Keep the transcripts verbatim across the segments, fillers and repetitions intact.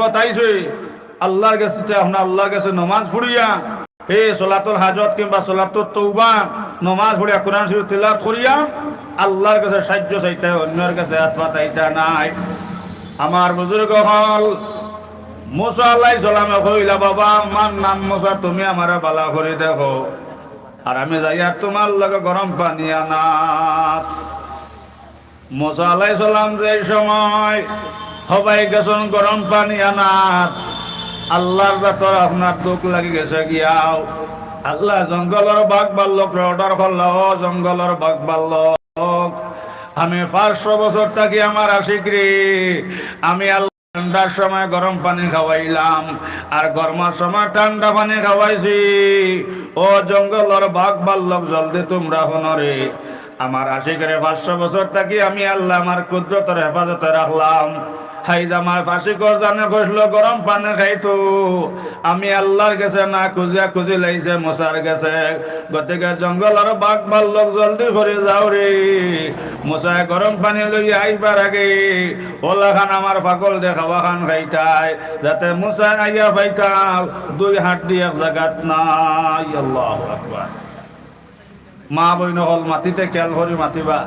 তাইছে আল্লাহর গেছে, তে আপনে আল্লাহর গেছে নমাজ পড়িয়া, হে সলাতুল হাজত কিংবা সলাতুত তওবা, নমাজ পড়িয়া, কোরআন শরীফ তিলাওয়াত করিয়া, আল্লাহর গেছে সাহায্য চাইতা, অন্যর গেছে আত পাতাইতা নায়। আমার বুজুর্গ অকল, মুসা আলাইহিস সালামে কইলা, "বাবা, আমার নাম মুসা, তুমি আমারে বালা করি দেখো, আর আমি যাইয়া তুমার লগে গরম পানি আনাত।" মুসা আলাইহিস সালাম যেই সময় হবাই গেছইন গরম পানি আনাত, আল্লাহর জাতর আপনার দুখ লাগি গেছে গিয়াও। আল্লায় জঙ্গলর বাঘ ভাল্লুকরে order করলা, "ও জঙ্গলর বাঘ ভাল্লুক, আমি পাঁচশো বছর থাকি আমার আশিকরে আমি আল্লাহ ঠান্ডার সময় গরম পানি খাওয়াইলাম, আর গরমর সময় ঠান্ডা পানি খাওয়াইছি। ও জঙ্গলর বাঘ ভাল্লুক, জলদি তুমরা হুনো রে, আমার আশিকরে পাঁচশো বছর থাকি আমি আল্লায় আমার কুদরতর হেফাজতে রাখলাম।" হাইজামায় ফাঁসি গর্দানে কইছলো গরম পানি খাইতো, আমি আল্লাহর গেছে না খুজিয়া খুজিলাইছে মুসার গেছে। গতিকে জঙ্গলর বাঘ ভাল্লুক, জলদি করি যাও রে। মুসায় গরম পানি লইয়া আইবার আগে অলাখান আমার পাগলদে খাওয়াখান খাইতায়, যাতে মুসায় আইয়া পাইতাও দুই হাড্ডি এক জাগাত নাই। আল্লাহু আকবার। মা বইন অকল, মাতিতে খেয়াল করি মাতিবা।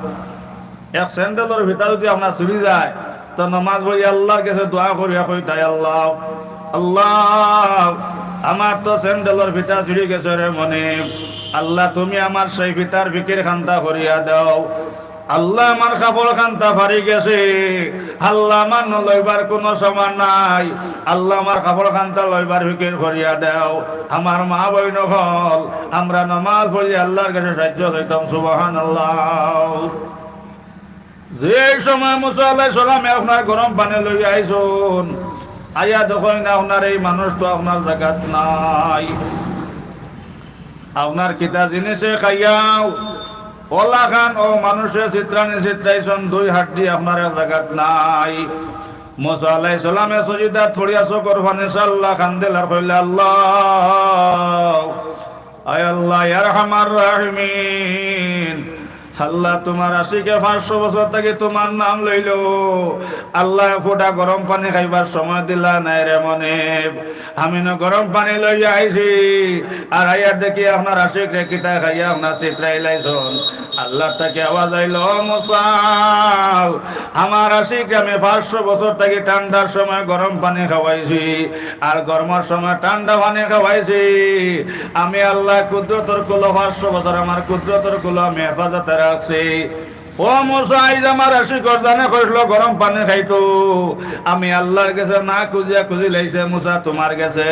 এক স্যান্ডেলর ফিতা যুদি আপনার ছিড়ি যায়, তো নমাজ পড়ি আল্লাহর গেছে দোয়া করিয়া কইতায়, "আল্লাহ, আল্লাহ, আমার তো স্যান্ডেলর ফিতা ছিড়ি গেছে রে মনিব, আল্লাহ তুমি আমার সেই ফিতার ফিকির খান্তা করিয়া দাও।" আল্লাহ আমার কাপড় খান্তা ফাড়ি গেছে, আল্লাহ আমার ন লইবার কুনু সামান নাই, আল্লাহ আমার কাপড় খান্তা লইবার ফিকির করিয়া দেও। আমার মা বইন অকল, আমরা নমাজ পড়ি আল্লাহর গেছে সাহায্য চাইতাম। সুবহানাল্লাহ। যে সময় মুসা আলাইহিস সালামে আপনার গরম পানি লইয়া আইছইন, আইয়া দেখইন আপনার এই মানুষ তো আপনার জাগাত নাই। আপনার কিতা জিনিসে খাইয়াও অলাখান ও মানুষে ছিতরানি ছিতরাইছইন, দুই হাড্ডি আপনার এক জাগাত নাই। মুসা আলাইহিস সালামে সজিদাত পড়িয়া চকুর পানি ছাড়লা, কান্দিলা আর কইলা, "আল্লাহ, আয় আল্লাহ, ইয়া আরহামার রাহিমিন, আল্লাহ, তুমার আশিকে পাঁচশো বছর থাকি তুমার নাম লইলো, আল্লাহ, ফুটা গরম পানি খাইবার সময় দিলা নায় রে মনিব। আমি নু গরম পানি লইয়া আইছি, আর আইয়া দেখি আপনার আশিকরে কিতায় খাইয়া আপনার ছিতরাইলাইছইন।" আল্লাহ থাকি আওয়াজ আইলো, "ও মুসা, আমার আশিকরে আমি পাঁচশো বছর থাকি ঠান্ডার সময় গরম পানি খাওয়াইছি, আর গরমর সময় ঠান্ডা পানি খাওয়াইছি। আমি আল্লাহ কুদরতর কুলো, পাঁচশো বছর আমার কুদরতর কুলো আমি হেফাজতে রাখছি।" ও মুসা, আইজ আমার আশিক গর্দানে কইছলো গরম পানি খাইতো, আমি আল্লাহর গেছে না খুজিয়া খুজিলাইছে মুসা তুমার গেছে।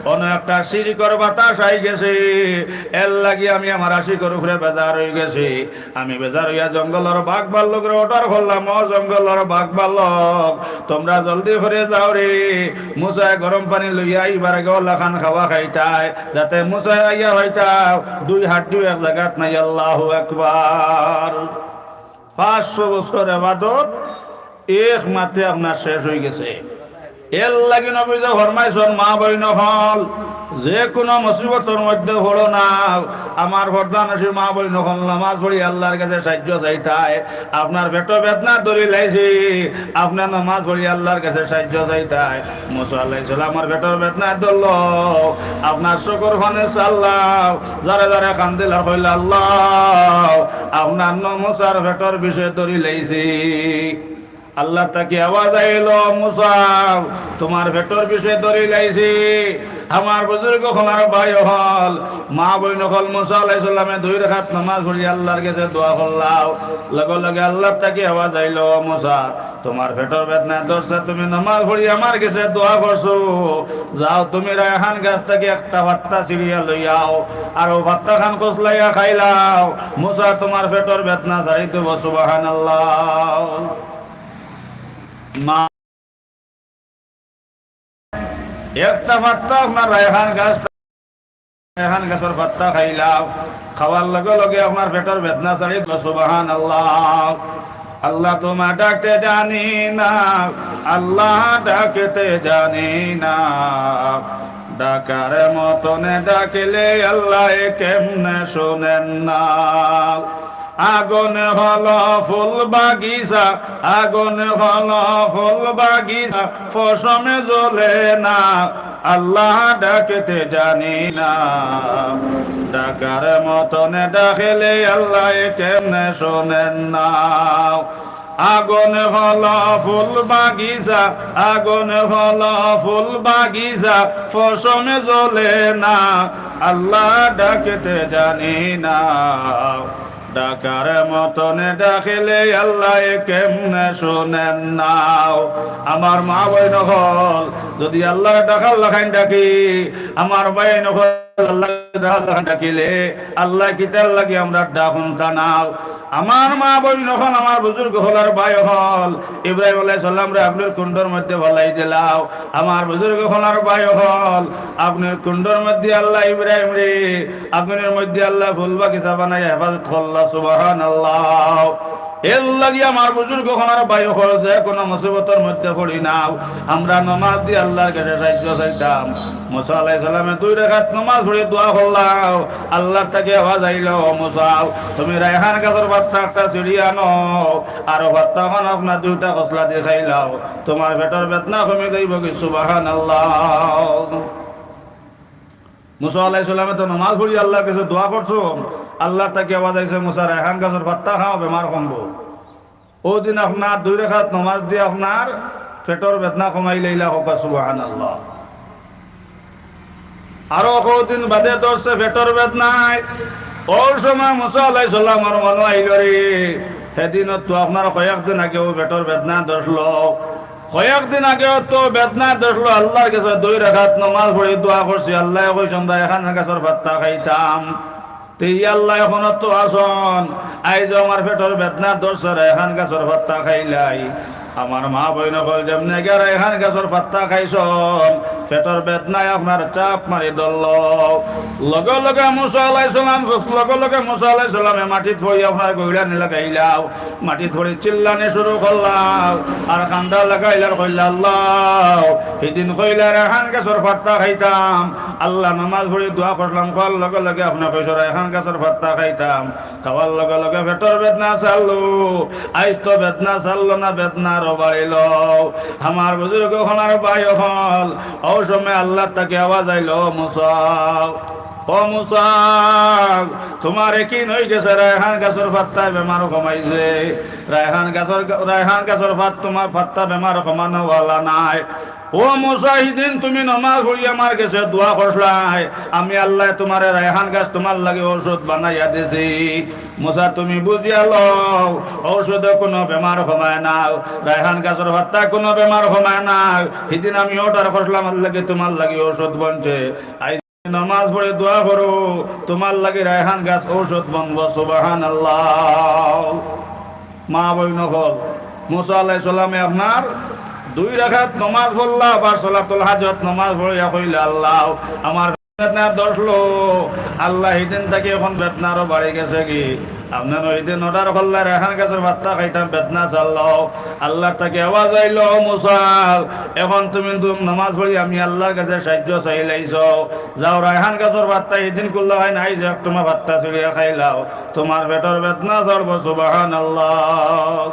অনো একটা শিরিকর বাতাস আইগেছে, এরলাগি আমি আমার আশিকর উপরে বেজার অইগেছি। আমি বেজার অইয়া জঙ্গলর বাঘ ভাল্লুকরে order করলাম, "ও জঙ্গলর বাঘ ভাল্লুক, তুমরা জলদি করি যাও রে।" মুসায় গরম পানি লইয়া আইবার আগে অলাখান খাওয়া খাইতায়, যাতে মুসায় আইয়া পাইতাও দুই হাড্ডিও এক জাগাত নাই। আল্লাহু আকবার। পাঁচশো বছর ইবাদত এক মাতে আপনার শেষ অইগেছে। এরলাগি নবীজিয়ে ফরমাইছইন, মা বইন অকল, যে কুনু মুসিবতর মধ্যে পড়ো না, আমার পর্দানশীন মা বইন অকল, নমাজ পড়ি আল্লাহর গেছে সাহায্য চাইতায়। আপনার পেটো বেদনা ধরিলাইছে, আপনে নমাজ পড়ি আল্লাহর গেছে সাহায্য চাইতায়। মুসা আলাইহিস সালামর পেটর বেদনায় ধরলো, আপনার চকুর পানি ছাড়লা, জারে জারে কান্দিলা আর কইলা, "আল্লাহ, আপনার নু মুসার পেটর বিষে ধরিলাইছে।" আল্লাহ থাকি আওয়াজ আইলো, "মুসা, তুমার পেটর বিষে ধরিলাইছে।" আমার বুজুর্গ অকল, আমার ভাই অকল, মা বইন অকল, মুসা আলাইহিস সালামে দুই রাকাত নমাজ পড়ি আল্লাহর গেছে দোয়া করলা। লগে লগে আল্লাহ থাকি আওয়াজ আইলো, "মুসা, তুমার পেটর বেদনায় ধরছে, তুমি নমাজ পড়ি আমার গেছে দোয়া করছো, যাও তুমি রায়হান গাছ থাকি একটা পাত্তা ছিড়িয়া লইয়াও, আর অউ পাত্তাখান কচলাইয়া খাইলাও, মুসা তুমার পেটর বেদনা ছাড়ি দিবো।" সুবহানাল্লাহ। মা একটা পাত্তা আপনার রায়হান গাছ, রায়হান গাছর পাত্তা খাইলাও, খাওয়ার লগে লগে আপনার পেটর বেদনা ছাড়ি দিবো। সুবহানাল্লাহ। আল্লাহ তোমায় ডাকতে জানি না, আল্লাহ ডাকতে জানি না, ডাকার মতনে ডাকলে আল্লাহ কেমনে শোনেন না। আগুন হলো ফুল বাগিচা, আগুন হলো ফুল বাগিচা, ফসমে জ্বলে না। আল্লাহ ডাকতে জানি না, ডাকার মতন ডাকলে আল্লাহ কেমনে শোনেন না? আগুন হলো ফুল বাগিচা, আগুন হলো ফুল বাগিচা, ফসমে জ্বলে না। আল্লাহ ডাকতে জানি না, ডাকার মতন ডাকলে আল্লাহ কেমনে শোনেন না? আমার মা বইন অকল, যদি আল্লাহরে ডাকার লাখান ডাকি, আমার ভাই অকল, আল্লাহরে ডাকার লাখান ডাকিলে আল্লাহ কিতার লাগি আমরার ডাক হুনতা না? আমার মা বইন অকল, আমার বুজুর্গ অকল আর ভাই অকল, ইব্রাহিম আলাইহিস সালামরে আগুনর কুণ্ডর মধ্যে ফালাই দিলাও। আমার বুজুর্গ অকল আর ভাই অকল, আগুনর কুণ্ডর মধ্যে আল্লাহ ইব্রাহিমরে, আগুনর মধ্যে আল্লাহ ফুল বাগিচা বানাইয়া হেফাজত করলা। সুবহানাল্লাহ। এর লাগি আমার বুজুর্গ অকল আর ভাই অকল, যে কোনো মুসিবতর মধ্যে পড়ি নাও, আমরা নমাজ দি আল্লাহর কাছে সাহায্য চাইতাম। মুসা আলাইহিস সালামে দুই রাকাত নমাজ পড়ি দোয়া করলাও, আল্লাহর থাকি আওয়াজ আইলো, "মুসা, তুমি রায়হান গাছর পাত্তা একটা ছিড়ি আনো, আর পাত্তাখান আপনার দুইটা খসলা দি খাইলাও, তোমার পেটর বেদনা কমি যাইবো গি।" সুবহানাল্লাহ। মুসা আলাইহিস সালামে তো নমাজ পড়ি আল্লাহর কাছে দোয়া করছো, আল্লাহর থাকি আওয়াজ আইছে, "মুসা, রায়হান গাছর পাত্তা খাও, বেমার কমবো।" অউ দিন আপনার দুই রাকাত নমাজ দি আপনার পেটর বেদনা কমাইলাইলা, কউক্কা সুবহানাল্লাহ। আরো কয়দিন বাদে ধরছে পেটর বেদনায়। অউ সময় মুসা আলাইহিস সালামর মনো আইলো রে, হেদিন তো আপনার কয়েকদিন আগেও পেটর বেদনা ধরছিল। কয়েকদিন আগেও তো বেদনা ধরছিল, আল্লাহর কাছে দুই রাকাত নমাজ পড়ি দোয়া করছি, আল্লায় কইছইন রায়হান গাছর পাত্তা খাইতাম। তে ই আল্লাহ অখন তো আছইন, আইজ আমার পেটর বেদনা ধরছে, রায়হান গাছর পাত্তা খাইলাই। আমার মা বইন অকল, যেমনে গিয়া রায়হান গাছর পাত্তা খাইছইন, পেটর বেদনায় আপনার চাপ মারি ধরলো। লগে লগে মুসা আলাইহিস সালাম, লগে লগে মুসা আলাইহিস সালামে মাটিত পড়ি আপনার গইড়ানি লাগাইলাও। মাটিত পড়ি চিল্লানি শুরু করলাও, আর কান্দা লাগাইলা আর কইলা, "আল্লাহ, হিদিন কইলা রায়হান গাছর পাত্তা খাইতাম, আল্লাহ, নমাজ পড়ি দোয়া করলাম, কওয়ার লগে লগে আপনে কইছো রায়হান গাছর পাত্তা খাইতাম, খাওয়ার লগে লগে পেটর বেদনা ছাড়লো, আইজ তো বেদনা ছাড়লো না, বেদনা আরো বাড়িলো।" আমার বুজুর্গ অকল আর ভাই অকল, অউ সময় আল্লাহর থাকি আওয়াজ আইলো, "মুসা, ও মুসা, তোমার একিন অইগেছে রায়হান গাছর পাত্তায় বেমার কমাইছে। রায়হান গাছর, রায়হান গাছর পাত-, তোমার পাত্তা বেমার কমানোআলা নায়। ও মুসা, হিদিন তুমি নমাজ পড়ি আমার গেছে দোয়া করছলায়, আমি আল্লায় তোমারে রায়হান গাছ তোমার লাগি ঔষধ বানাইয়া দিছি। মুসা, তুমি বুঝিয়া লও, ঔষধে কুনু বেমার কমায় না, রায়হান গাছর পাত্তায় কুনু বেমার কমায় না। হিদিন আমি order করছলাম, আল্লাহ কি তোমার লাগি ঔষধ বনছে। আইজ নমাজ পড়ি দোয়া করো, তোমার লাগি রায়হান গাছ ঔষধ বনবো।" সুবহানাল্লাহ। মা বইন অকল, মুসা আলাইহিস সালামে আপনার দুই রাকাত নমাজ পড়লা, আবার সলাতুল হাজত নমাজ পড়িয়া কইলা, "আল্লাহ, আমার বেদনা ধরছিল, আল্লাহ, হিদিন থাকি অখন বেদনা আরো বাড়ি গেছে গি। আপনে নয় দিন order করলা, রায়হান গাছর পাত্তা খাইতাম, বেদনা ছাড়লো।" আল্লাহর থাকি আওয়াজ আইলো, "মুসা, অখন তুমি তো নমাজ পড়ি আমি আল্লাহর কাছে সাহায্য চাইলাইছো, যাও রায়হান গাছর পাত্তা হিদিন কুল্লা খাই নাই যে এক টুমা পাত্তা ছিড়িয়া খাইলাও, তোমার পেটর বেদনা ছাড়বো।" সুবহানাল্লাহ।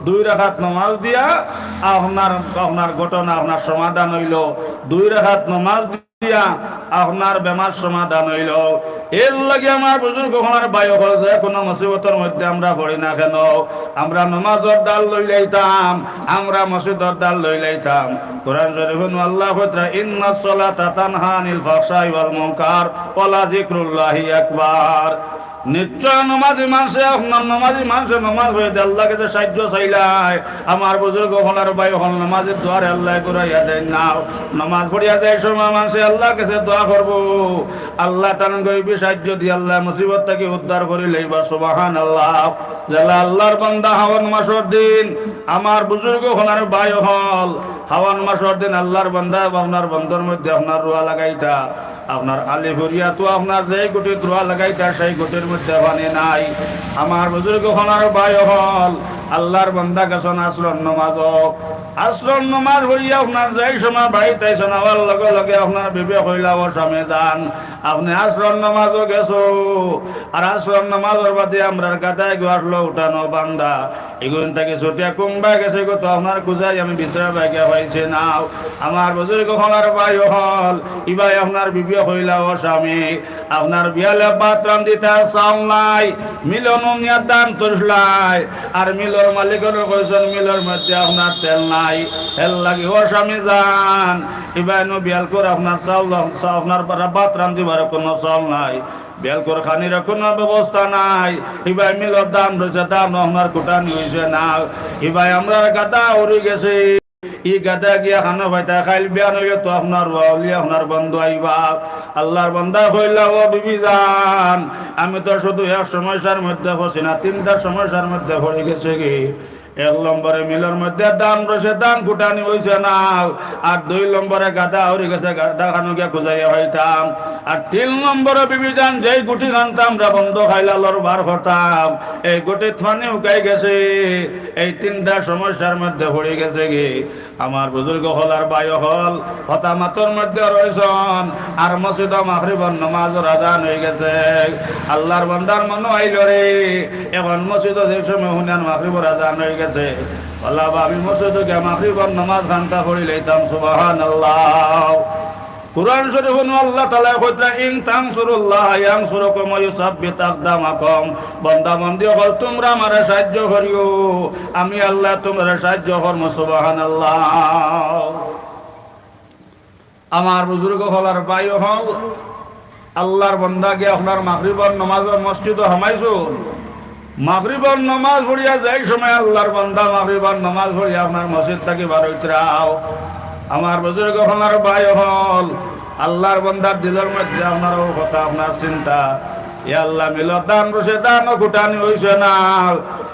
দুই রাকাত নমাজ দিয়া আপনার, আপনার ঘটনা, আপনার সমাধান অইলো। দুই রাকাত নমাজ দিয়া আপনার বেমার সমাধান অইলো। এর লাগি আমার বুজুর্গ অকল আর ভাই অকল, যে কুনু মুসিবতর মধ্যে আমরা পড়ি না কেনে, আমরা নমাজর ধার লইলাইতাম, আমরা মসজিদর ধার লইলাইতাম। কোরআন শরীফো আল্লায় কইতরা, "ইন্নাস সালাতা তানহা আনিল ফাহশাই ওয়াল মুনকার ওয়ালা যিকরুল্লাহি আকবার।" নিশ্চয় নমাজি মানষে, আপনার নমাজি মানষে নমাজ পড়ি আল্লাহর কাছে সাহায্য চাইলায়। আমার বুজুর্গ অকল আর ভাই অকল, নমাজির দুয়ারে আল্লায় ঘুরাইয়া দেইন না। নমাজ পড়িয়া যে সময় মানষে আল্লাহর কাছে দোয়া করবো, আল্লায় তান গয়বি সাহায্য দি আল্লায় মুসিবত থাকি উদ্ধার করিলাইবা। সুবহানাল্লাহ। যেলা আল্লাহর বান্দা হাওন মাসর দিন, আমার বুজুর্গ অকল আর ভাই অকল, হাওন মাসর দিন আল্লাহর বান্দা আপনার বন্দর মধ্যে আপনার রুয়া লাগাইতা। আপনার আলিপুরিয়া তো আপনার যেই গুটিত রুয়া লাগাইতা, সেই গুটির মধ্যে পানি নাই। আমার বুজুর্গ অকল আর ভাই অকল, আল্লার বান্দা গেছইন আছরর নমাজো। আছরর নমাজ পড়িয়া আপনার যেই সময় বাড়িত আইছইন, আওয়ার লগে লগে আপনার বিবিয়ে কইলা, "ও স্বামীজান, আপনে আছরর নমাজো গেছো, আর আছরর নমাজর বাদে আমরার গাদাইগু আছলো উঠানো বান্ধা।" ইগুন থাকি ছুটিয়া কুনবায় গেছেগি তো আপনার খুজাই আমি বিছরা বাগিয়া পাইছি না। আমার বুজুর্গ অকল আর ভাই অকল, ইবায় আপনার বিবিয়ে কইলা, "ও স্বামী, আপনার বিয়ালে ভাত রান্দিতা চাউল নাই, মিলো নুনিয়া ধান তুছলায়, আর মিলর মালিকে নু কইছইন মিলর মধ্যে আপনার তেল নাই, এরলাগি ও স্বামীজান, ইবায় নু বিয়াল কর আপনার চাউল, আপনার ভাত রান্দিবার কুনু চাউল নাই।" বিয়াল কর খানির কুনু ব্যবস্থা নাই। ইবায় মিলর ধান রইছে, ধান আপনার কুটানি অইছে না। ইবায় আমরার গাদা আউরি গেছে। ই গাদা গিয়া খানো পাইতা, কাইল বিয়ান অইলে তো আপনার রুয়া উলি আপনার বন্ধ আইবা। আল্লার বান্দায় কইলা, "ও বিবিজান, আমি তো শুধু এক সমস্যার মধ্যে পড়ছি না, তিনটা সমস্যার মধ্যে পড়ি গেছিগি।" এক নম্বরে মিলর মধ্যে ধান রইছে, ধান কুটানি অইছে না। আর দুই নম্বরে গাদা আউরি গেছে, গাদা খানো গিয়া খুজাইয়া পাইতাম। আর তিন নম্বরে বিবিজান যেই গুটি খানতা আমরা বন্দ খাইলা লড়বার করতাম, এই গুটিত পানি হুকাই গেছে। এই তিনটা সমস্যার মধ্যে পড়ি গেছেগি। আমার বুজুর্গ অকল আর ভাই অকল, হতা মাতর মধ্যে রইছইন, আর মসজিদো মাগরিবর নমাজর আজান অইগেছে। আল্লার বান্দার মনো আইলো রে, এখন মসজিদো যে সময় হুনিয়ার মাগরিবর আজান অইগেছে, অলা বা আমি মসজিদো গিয়া মাগরিবর নমাজ খানতা পড়ি লইতাম। সুবহানাল্লাহ। কুরআন শরিফো নু আল্লাহ তাআলায় কইতরা, "ইন তানসুরুল্লাহা ইয়ানসুরকুম ওয়া ইউসাব্বিত আকদামাকুম।" বান্দা বান্দি অকল, তুমরা আমারে সাইয্য করিও, আমি আল্লায় তুমরারে সাইয্য করমু। সুবহানাল্লাহ। আমার বুজুর্গ অকল আর ভাই অকল, আল্লার বান্দা গিয়া আপনার মাগরিবর নমাজো মসজিদো হামাইছইন। মাগরিবর নমাজ পড়িয়া যেই সময় আল্লার বান্দা মাগরিবর নমাজ পড়িয়া আপনার মসজিদ থাকি বার অইতরাও, আমার বুজুর্গ অকল আর ভাই অকল, আল্লার বান্দার দিলর মধ্যে আপনার অউ কথা, আপনার চিন্তা, "ইয়া আল্লাহ, মিলর ধান রইছে, ধানও কুটানি অইছে না,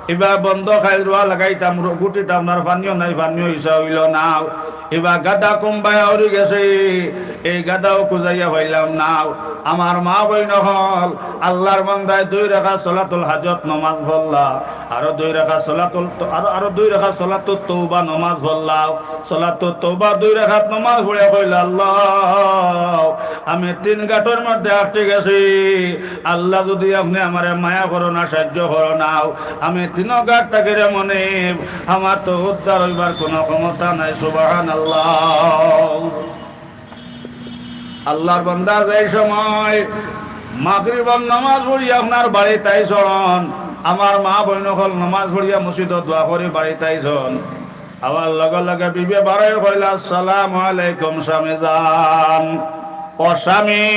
ইবায় বন্দ কাইল রুয়া লাগাইতাম, রু-, গুটিত আপনার পানিও নাই, পানিও ইছা অইলো না।" ইবায় গাদা কুনবায় আউরি গেছে, এই গাদাও খুজাইয়া পাইলাম না। আমার মা বইন অকল, আল্লার বান্দায় দুই রাকাত সলাতুল হাজত নমাজ পড়লা, আরো দুই রাকাত সলাতুল, আরো, আরো দুই রাকাত সলাতুত তওবা নমাজ পড়লা। সলাতুত তওবা দুই রাকাত নমাজ পড়িয়া কইলা, "আল্লাহ, আমি তিন ঘাটর মধ্যে আটকি গেছি, আল্লাহ যুদি আপনে আমারে মায়া করইন আর সাইয্য করইন, আমি তিনো ঘাট থাকি রে মনিব, আমার তো উদ্ধার অইবার কুনু ক্ষমতা নাই।" সুবহানাল্লাহ। আল্লার বান্দা যেই সময় মাগরিবর নমাজ পড়িয়া আপনার বাড়িত আইছইন, আমার মা বইন অকল নমাজ পড়িয়া মসজিদো দোয়া করি বাড়িত আইছইন, আওয়ার লগে লগে বিবিয়ে বারইয়া কইলা, "আসসালামু আলাইকুম স্বামীজান। ও স্বামী,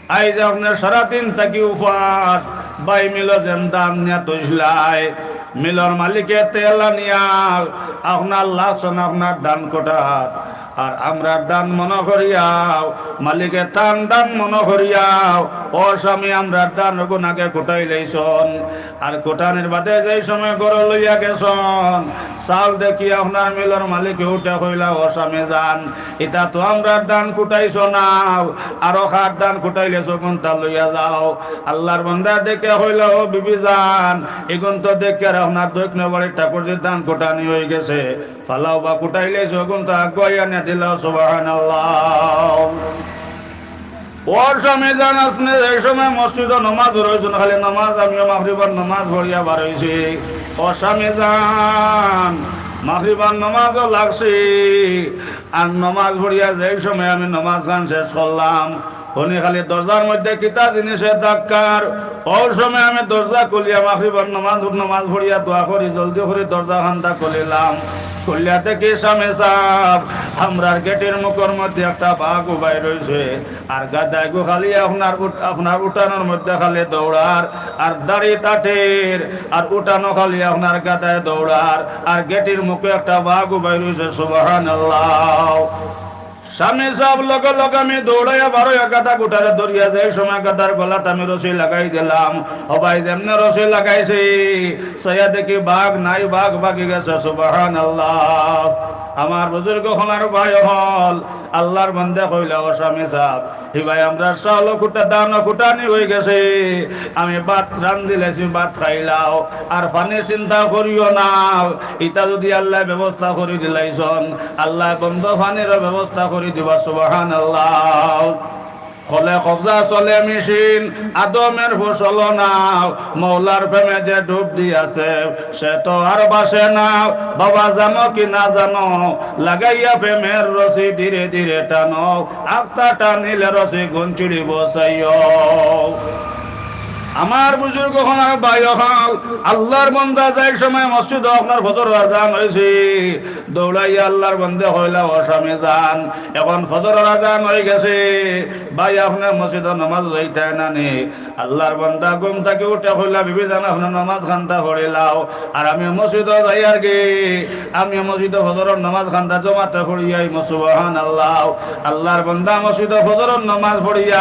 আইজ আপনে সারাদিন থাকি উপাস, বায় মিলো যেন ধান নিয়া তুছলায়, মিলর মালিকে তেল আনিয়া আপনার লাগছইন আপনার ধান কুটাত, আর আমরার ধান মনো করিয়াও, মালিকে তান ধান মনো করিয়াও, ও স্বামী, আমরার ধান অগুন আগে কুটাই লইছইন।" আর কুটানির বাদে যেই সময় ঘরো লইয়া গেছইন, চাউল দেখি আপনার মিলর মালিকে উঠে কইলা, "ও স্বামীজান, ইতা তো আমরার ধান কুটাইছো না, আরো কার ধান কুটাইলে অগুনতা লইয়া যাও।" আল্লার বান্দা দেখে কইলা, "ও বিবিজান, ইগুন তো দেখি আর আপনার দক্ষিণ বাড়ির ঠাকুরজির ধান কুটানি অইগেছে, ফালাও বা কুটাইলে অগুনতা আগুয়াইয়া নিয়া দিলাও।" সুবহানাল্লাহ। ও স্বামীজান, আপনে যে সময় মসজিদো নমাজ রইছইন, খালি নমাজ, আমিও মাগরিবর নমাজ পড়িয়া বার অইছি। ও স্বামীজান, মাগরিবর নমাজও লাগছি, আর নমাজ পড়িয়া যেই সময় আমি নমাজ খান শেষ করলাম, হুনি খালি দরজার মধ্যে কিতা জিনিসে ধাক্কার। অউ সময় আমি দরজা খুলিয়া মাগরিবর নমাজ, নমাজ পড়িয়া দোয়া করি, জলদি করি দরজা খানতা খুলিলাম। খুলিয়া দেখি স্বামী সাব, আমরার গেটির মুখর মধ্যে একটা বাঘ উবাই রইছে। আর গাদাইগু খালি আপনার উঠ-, আপনার উঠানোর মধ্যে খালি দৌড়ার, আর দাড়ি তাটের, আর উঠানো খালি আপনার গাদায় দৌড়ার, আর গেটির মুখো একটা বাঘ উবাই রইছে। সুবহানাল্লাহ। স্বামী সাহেব লগে লগে আমি দৌড়াইয়া বারইয়া গাধাগুটারে ধরিয়া যাই সময় গাধার গলাত আমি রশি লাগাই দিলাম। ও ভাই, যেমনে রশি লাগাইছি, চাইয়া দেখি বাঘ নাই, বাঘ ভাগি গেছে। সুবহানাল্লাহ। আমার বুজুর্গ অকল আর ভাই অকল, আল্লার বন্দে কইলা, "ও স্বামী সাহেব, হি ভাই, আমরার চাউলও কুটা, ধানও কুটানি অইগেছে, আমি ভাত রান্ধিলাইছি, ভাত খাইলাও, আর পানির চিন্তা করিও না, ইটা যুদি আল্লায় ব্যবস্থা করি দিলাইছন, আল্লায় বন্দো পানিরও ব্যবস্থা করি দিবা।" সুবহানাল্লাহ। কলে কবজা চলে মেশিন, আদমের ফসল নাও, মৌলার প্রেমে যে ডুব দিয়াছে, সে তো আর বাসে না। বাবা, জানো কি না জানো, লাগাইয়া প্রেমের রশি ধীরে ধীরে টানো, আখতা টানিলে রশি গুন ছিড়িবো চাইও। আমার বুজুর্গ অকল আর ভাই অকল, আল্লার বন্দা যাই সময় মসজিদো আপনার ফজর আজান অইছে, দৌড়াইয়া আল্লার বন্দে কইলা, "ও স্বামী যান, এখন ফজর আজান অইগেছে, ভাই আপনে মসজিদো নমাজ যাইতায় না নি?" আল্লার বন্দা ঘুম থাকি উঠে কইলা, "বিবি যান, আপনে নমাজ খান্তা পড়িলাও, আর আমি মসজিদো যাইয়ার গি, আমি মসজিদো ফজরর নমাজ খান্তা জমাতে পড়িয়া আইমু।" সুবহানাল্লাহ। আল্লার বন্দা মসজিদো ফজরর নমাজ পড়িয়া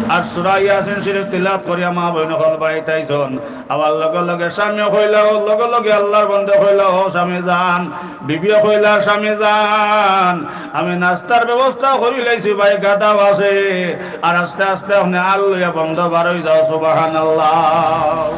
আর সূরা ইয়াসিন শরীফ তিলাওয়াত করিয়া মা বইন অকল বাড়িত আইছন। আবার লগে লগে স্বামীও কইলা, ও লগে লগে আল্লার বন্দে কইলা, "ও স্বামী যান।" বিবিও কইলা, "স্বামী যান, আমি নাস্তার ব্যবস্থা করিলাইছি, ভাই গাধাও আছে, আর আস্তে আস্তে আপনে আল লইয়া বন্দো বারই যাও।" সুবহানাল্লাহ।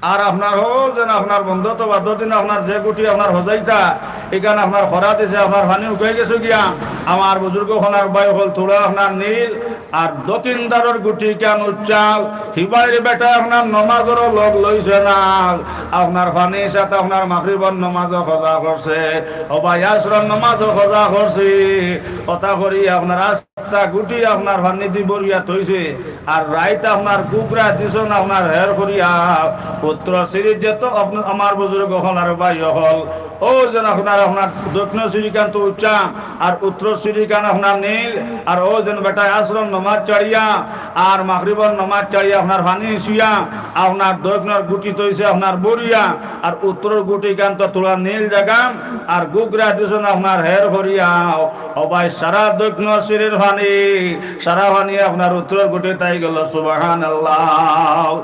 আর আপনার অউ যেন আপনার বন্দো তো বাদর দিন আপনার যে গুটি আপনার হজাইতা, ইখান আপনার খরা দিছে, আপনার পানি উকাই গেছে গিয়া। আমার বুজুর্গ অকল আর ভাই অকল, থুড়া আপনার নীল আর দক্ষিণ ধারর গুটি ইখান উচ্চাল, হি ভাইর বেটায় আপনার নমাজরও লগ লইছে না। আপনার পানির সাথে আপনার মাগরিবর নমাজও কজা করছে, ও ভাই আসরর নমাজও কজা করছে। অতা করি আপনার আস্তা গুটি আপনার পানি দি ভরিয়া থইছে। আর রাইত আপনার গুগরা দিছন আপনার হের করিয়া। উত্তর সিরিজ যেত আপনার, আমার বুজুর্গ অকল আর ভাই অকল, অউ যেন আপনার, আপনার দক্ষিণ সিরিজ ইখান তো উচ্চা, আর উত্তর সিরিজ ইখান আপনার নীল, আর অউ যেন বেটায় আসরর নমাজ ছাড়িয়া, আর মাগরিবর নমাজ ছাড়িয়া আপনার পানি শুয়া, আপনার দক্ষিণর গুটি থইছে আপনার ভরিয়া, আর উত্তরর গুটি ইখান তো থুড়া নীল জাগা, আর গুগরা দিছন আপনার হের করিয়া। ও ভাই, সারা দক্ষিণ সিরির পানি, সারা পানি আপনার উত্তরর গুটিত আইগেলো। সুবহানাল্লাহ।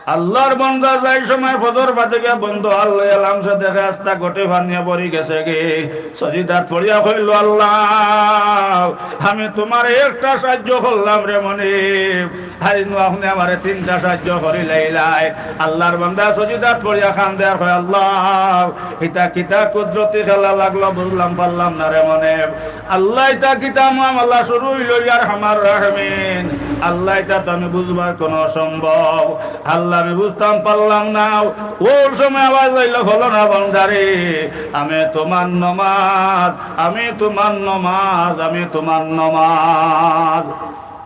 আল্লার বন্দা যাই সময় ফজর বাদে গিয়া বন্দো আল লইয়া লামছে, দেখে আস্তা গুটি পানিয়ে ভরি গেছে গি। সজিদাত পড়িয়া কইলো, "আল্লাহ, আমি তুমার একটা সাহায্য করলাম রে মনিব, আইজ নু আপনে আমারে তিনটা সাহায্য করিলাইলায়।" আল্লার বন্দা সজিদাত পড়িয়া কান্দে আর কয়, "আল্লাহ, ইটা কিতা কুদরতি খেলা লাগলো, বুঝলাম পারলাম না রে মনিব।" আল্লাহ, ইটা কিতা মামলা শুরু অইলো, ইয়া আরহামার রাহিমিন? আল্লাহ, ইটা তো আমি বুঝবার কুনু অসম্ভব। আল্লাহ, আমি বুঝতাম পারলাম না। অউ সময় আওয়াজ আইলো, "হলো না বন্দারে, আমি তুমার নমাজ, আমি তুমার নমাজ, আমি তুমার নমাজ।"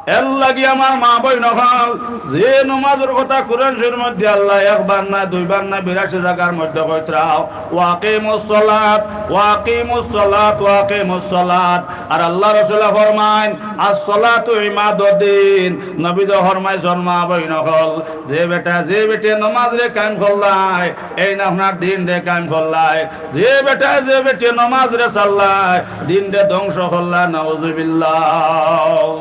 এর লাগি আমার মা বইন অকল, যে নমাজর কথা কোরআন শরীফর মধ্যে আল্লায় একবার না, দুইবার না, বিরাশি জাগার মধ্যে কইতরা, "ওয়াকিমুস সালাত, ওয়াকিমুস সালাত, ওয়াকিমুস সালাত।" আর আল্লার রসুলে ফরমাইন, "আস সালাতু ইমাদুদ্দিন।" নবীয়ে ফরমাইছন, মা বইন অকল, যে বেটা, যে বেটি নমাজরে কায়েম করলায়, এইন আপনার দিনরে কায়েম করলায়। যে বেটা, যে বেটি নমাজরে ছাড়লায়, দিনরে ধ্বংস করলায়। নাউজুবিল্লাহ।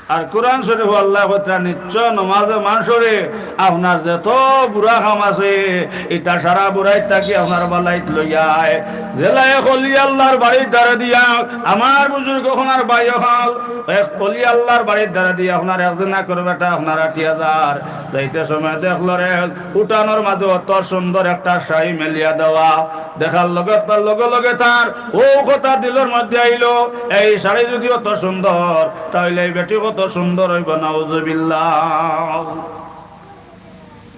আর কোরআন শরীফো আল্লায় কইতরা, "নিশ্চয় নমাজে মানষরে আপনার যত বুরা কাম আছে, ইতা সারা বুরাইত থাকি আপনার বালাইত লইয়ায়।" যেলা এক অলি আল্লার বাড়ির ধারে দিয়া, আমার বুজুর্গ অকল আর ভাই অকল, এক অলি আল্লার বাড়ির ধারে দিয়া আপনার এক জেনাকর বেটা আপনার আটিয়া যার, যাইতে সময় দেখলো রে, উঠানর মাঝে অত সুন্দর একটা শাড়ি মেলিয়া দেওয়া। দেখার লগে তার লগে লগে তার অউ কথা দিলর মধ্যে আইলো, "এই শাড়ি যুদি অত সুন্দর, তা অইলে এই বেটি কত সুন্দর অইবো।" নাউজুবিল্লাহ।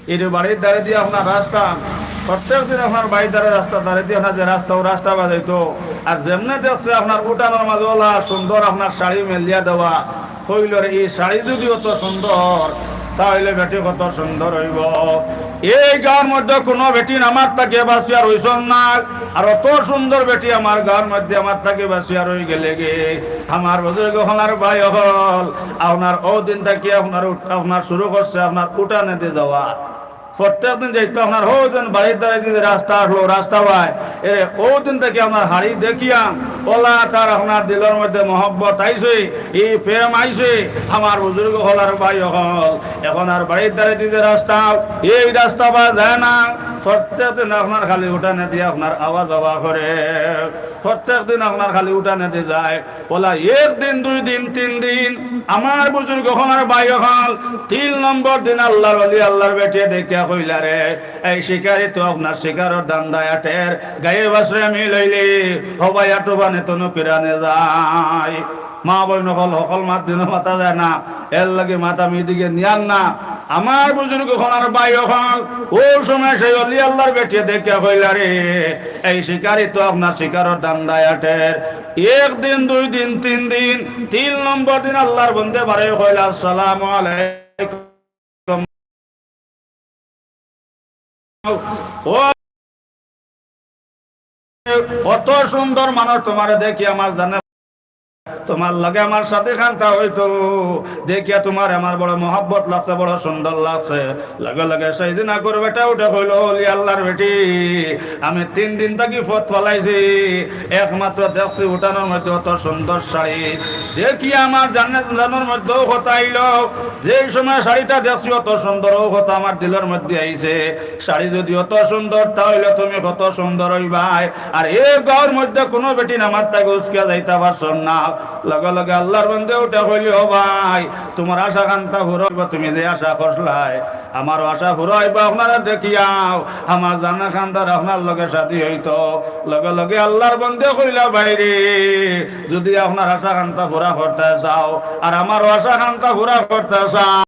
এর বাড়ির ধারে দিয়া আপনার রাস্তা, প্রত্যেক দিন আপনার বাড়ির ধারে রাস্তা, ধারে দিয়া আপনার যে রাস্তা, অউ রাস্তা বাজাইতো। আর যেমনে দেখছে আপনার উঠানর মাঝে অলা সুন্দর আপনার শাড়ি মেলিয়া দেওয়া, কইলো রে, "এই শাড়ি যুদি অত সুন্দর, তা অইলে বেটি কত সুন্দর অইবো।" এই গাউর মধ্যে কুনু বেটিন আমার থাকি বাঁচিয়া রইছন না, আর অত সুন্দর বেটি আমার গাউর মধ্যে আমার থাকি বাঁচিয়া রইগেলে গি। আমার বুজুর্গ অকল আর ভাই অকল, আপনার অউ দিন থাকি আপনার উঠ-, আপনার শুরু করছে আপনার উঠানেদি যাওয়া। প্রত্যেক দিন যাইতো আপনার, হউ দিন বাড়ির দ্বারে যে রাস্তা আসলো, রাস্তা ভাই, এরে হউ দিন থাকি আপনার হাড়ি দেখিয়া, অলা তার আপনার দিলর মধ্যে মহব্বত আইছে, ই প্রেম আইছে। আমার বুজুর্গ অকল আর ভাই অকল, এখন আর বাড়ির দ্বারে যে রাস্তা, এই রাস্তা বা যায় না। প্রত্যেক দিন আপনার খালি উঠানে দিয়া আপনার আওয়া যাওয়া করে, প্রত্যেক দিন আপনার খালি উঠানে দি যায়। অলা এক দিন, দুই দিন, তিন দিন, আমার বুজুর্গ অকল আর ভাই অকল, তিন নম্বর দিন আল্লার ওলি, আল্লার বেটিয়ে দেখিয়া কইলা রে, এই শিকারি তো আপনার শিকারর ধান্দায় আটের, গায়ে বাসরে আমি লইলি, হবাই আটো বানে তনু কিরানে যায়। মা বইন অকল, হকল মাত দিনও মাতা যায় না, এরলাগি মাত আমি ইদিকে নিয়ার না। আমার বুজুর্গ অকল আর ভাই অকল, অউ সময় সেই ওলি আল্লার বেটিয়ে দেখিয়া কইলা রে, এই শিকারি তো আপনার শিকারর ধান্দায় আটের। এক দিন, দুই দিন, তিন দিন, তিন নম্বর দিন আল্লার বন্দে বারে কইলা, আসসালামু আলাইকুম। ও, অত সুন্দর মানুষ, তুমারে দেখি আমার জানে, তুমার লগে আমার সাথে খান্তা অইতো, দেখিয়া তুমারে আমার বড় মহব্বত লাগছে, বড় সুন্দর লাগছে। লগে লগে সেই দিন আগর বেটা উঠে কইলো, ওলি আল্লার বেটি, আমি তিন দিন থাকি পথ ফালাইছি, একমাত্র দেখছি উঠানর মধ্যে অত সুন্দর শাড়ি, দেখিয়া আমার জানে, জানর মধ্যেও কথা আইলো, যেই সময় শাড়িটা দেখছি অত সুন্দর, অউ কথা আমার দিলর মধ্যে আইছে। শাড়ি যদি অত সুন্দর, তা অইলে তুমি কত সুন্দর অইবায়। আর এই গাঁওর মধ্যে কুনু বেটিন আমার থাকি উস্কিয়া যাইতা পারছইন না। লগে লগে আল্লার বন্দে উঠে কইলি, ও ভাই, তুমার আশা খান্তা পুরা অইবো, তুমি যে আশা করছলায়, আমারও আশা পুরা অইবো আপনারে দেখিয়াও। আমার জানে খান্তার আপনার লগে শাদি অইতো। লগে লগে আল্লার বন্দে কইলা, ভাই রে, যদি আপনার আশা খান্তা পুরা করতায় চাও, আর আমারও আশা খান্তা পুরা করতায় চাও,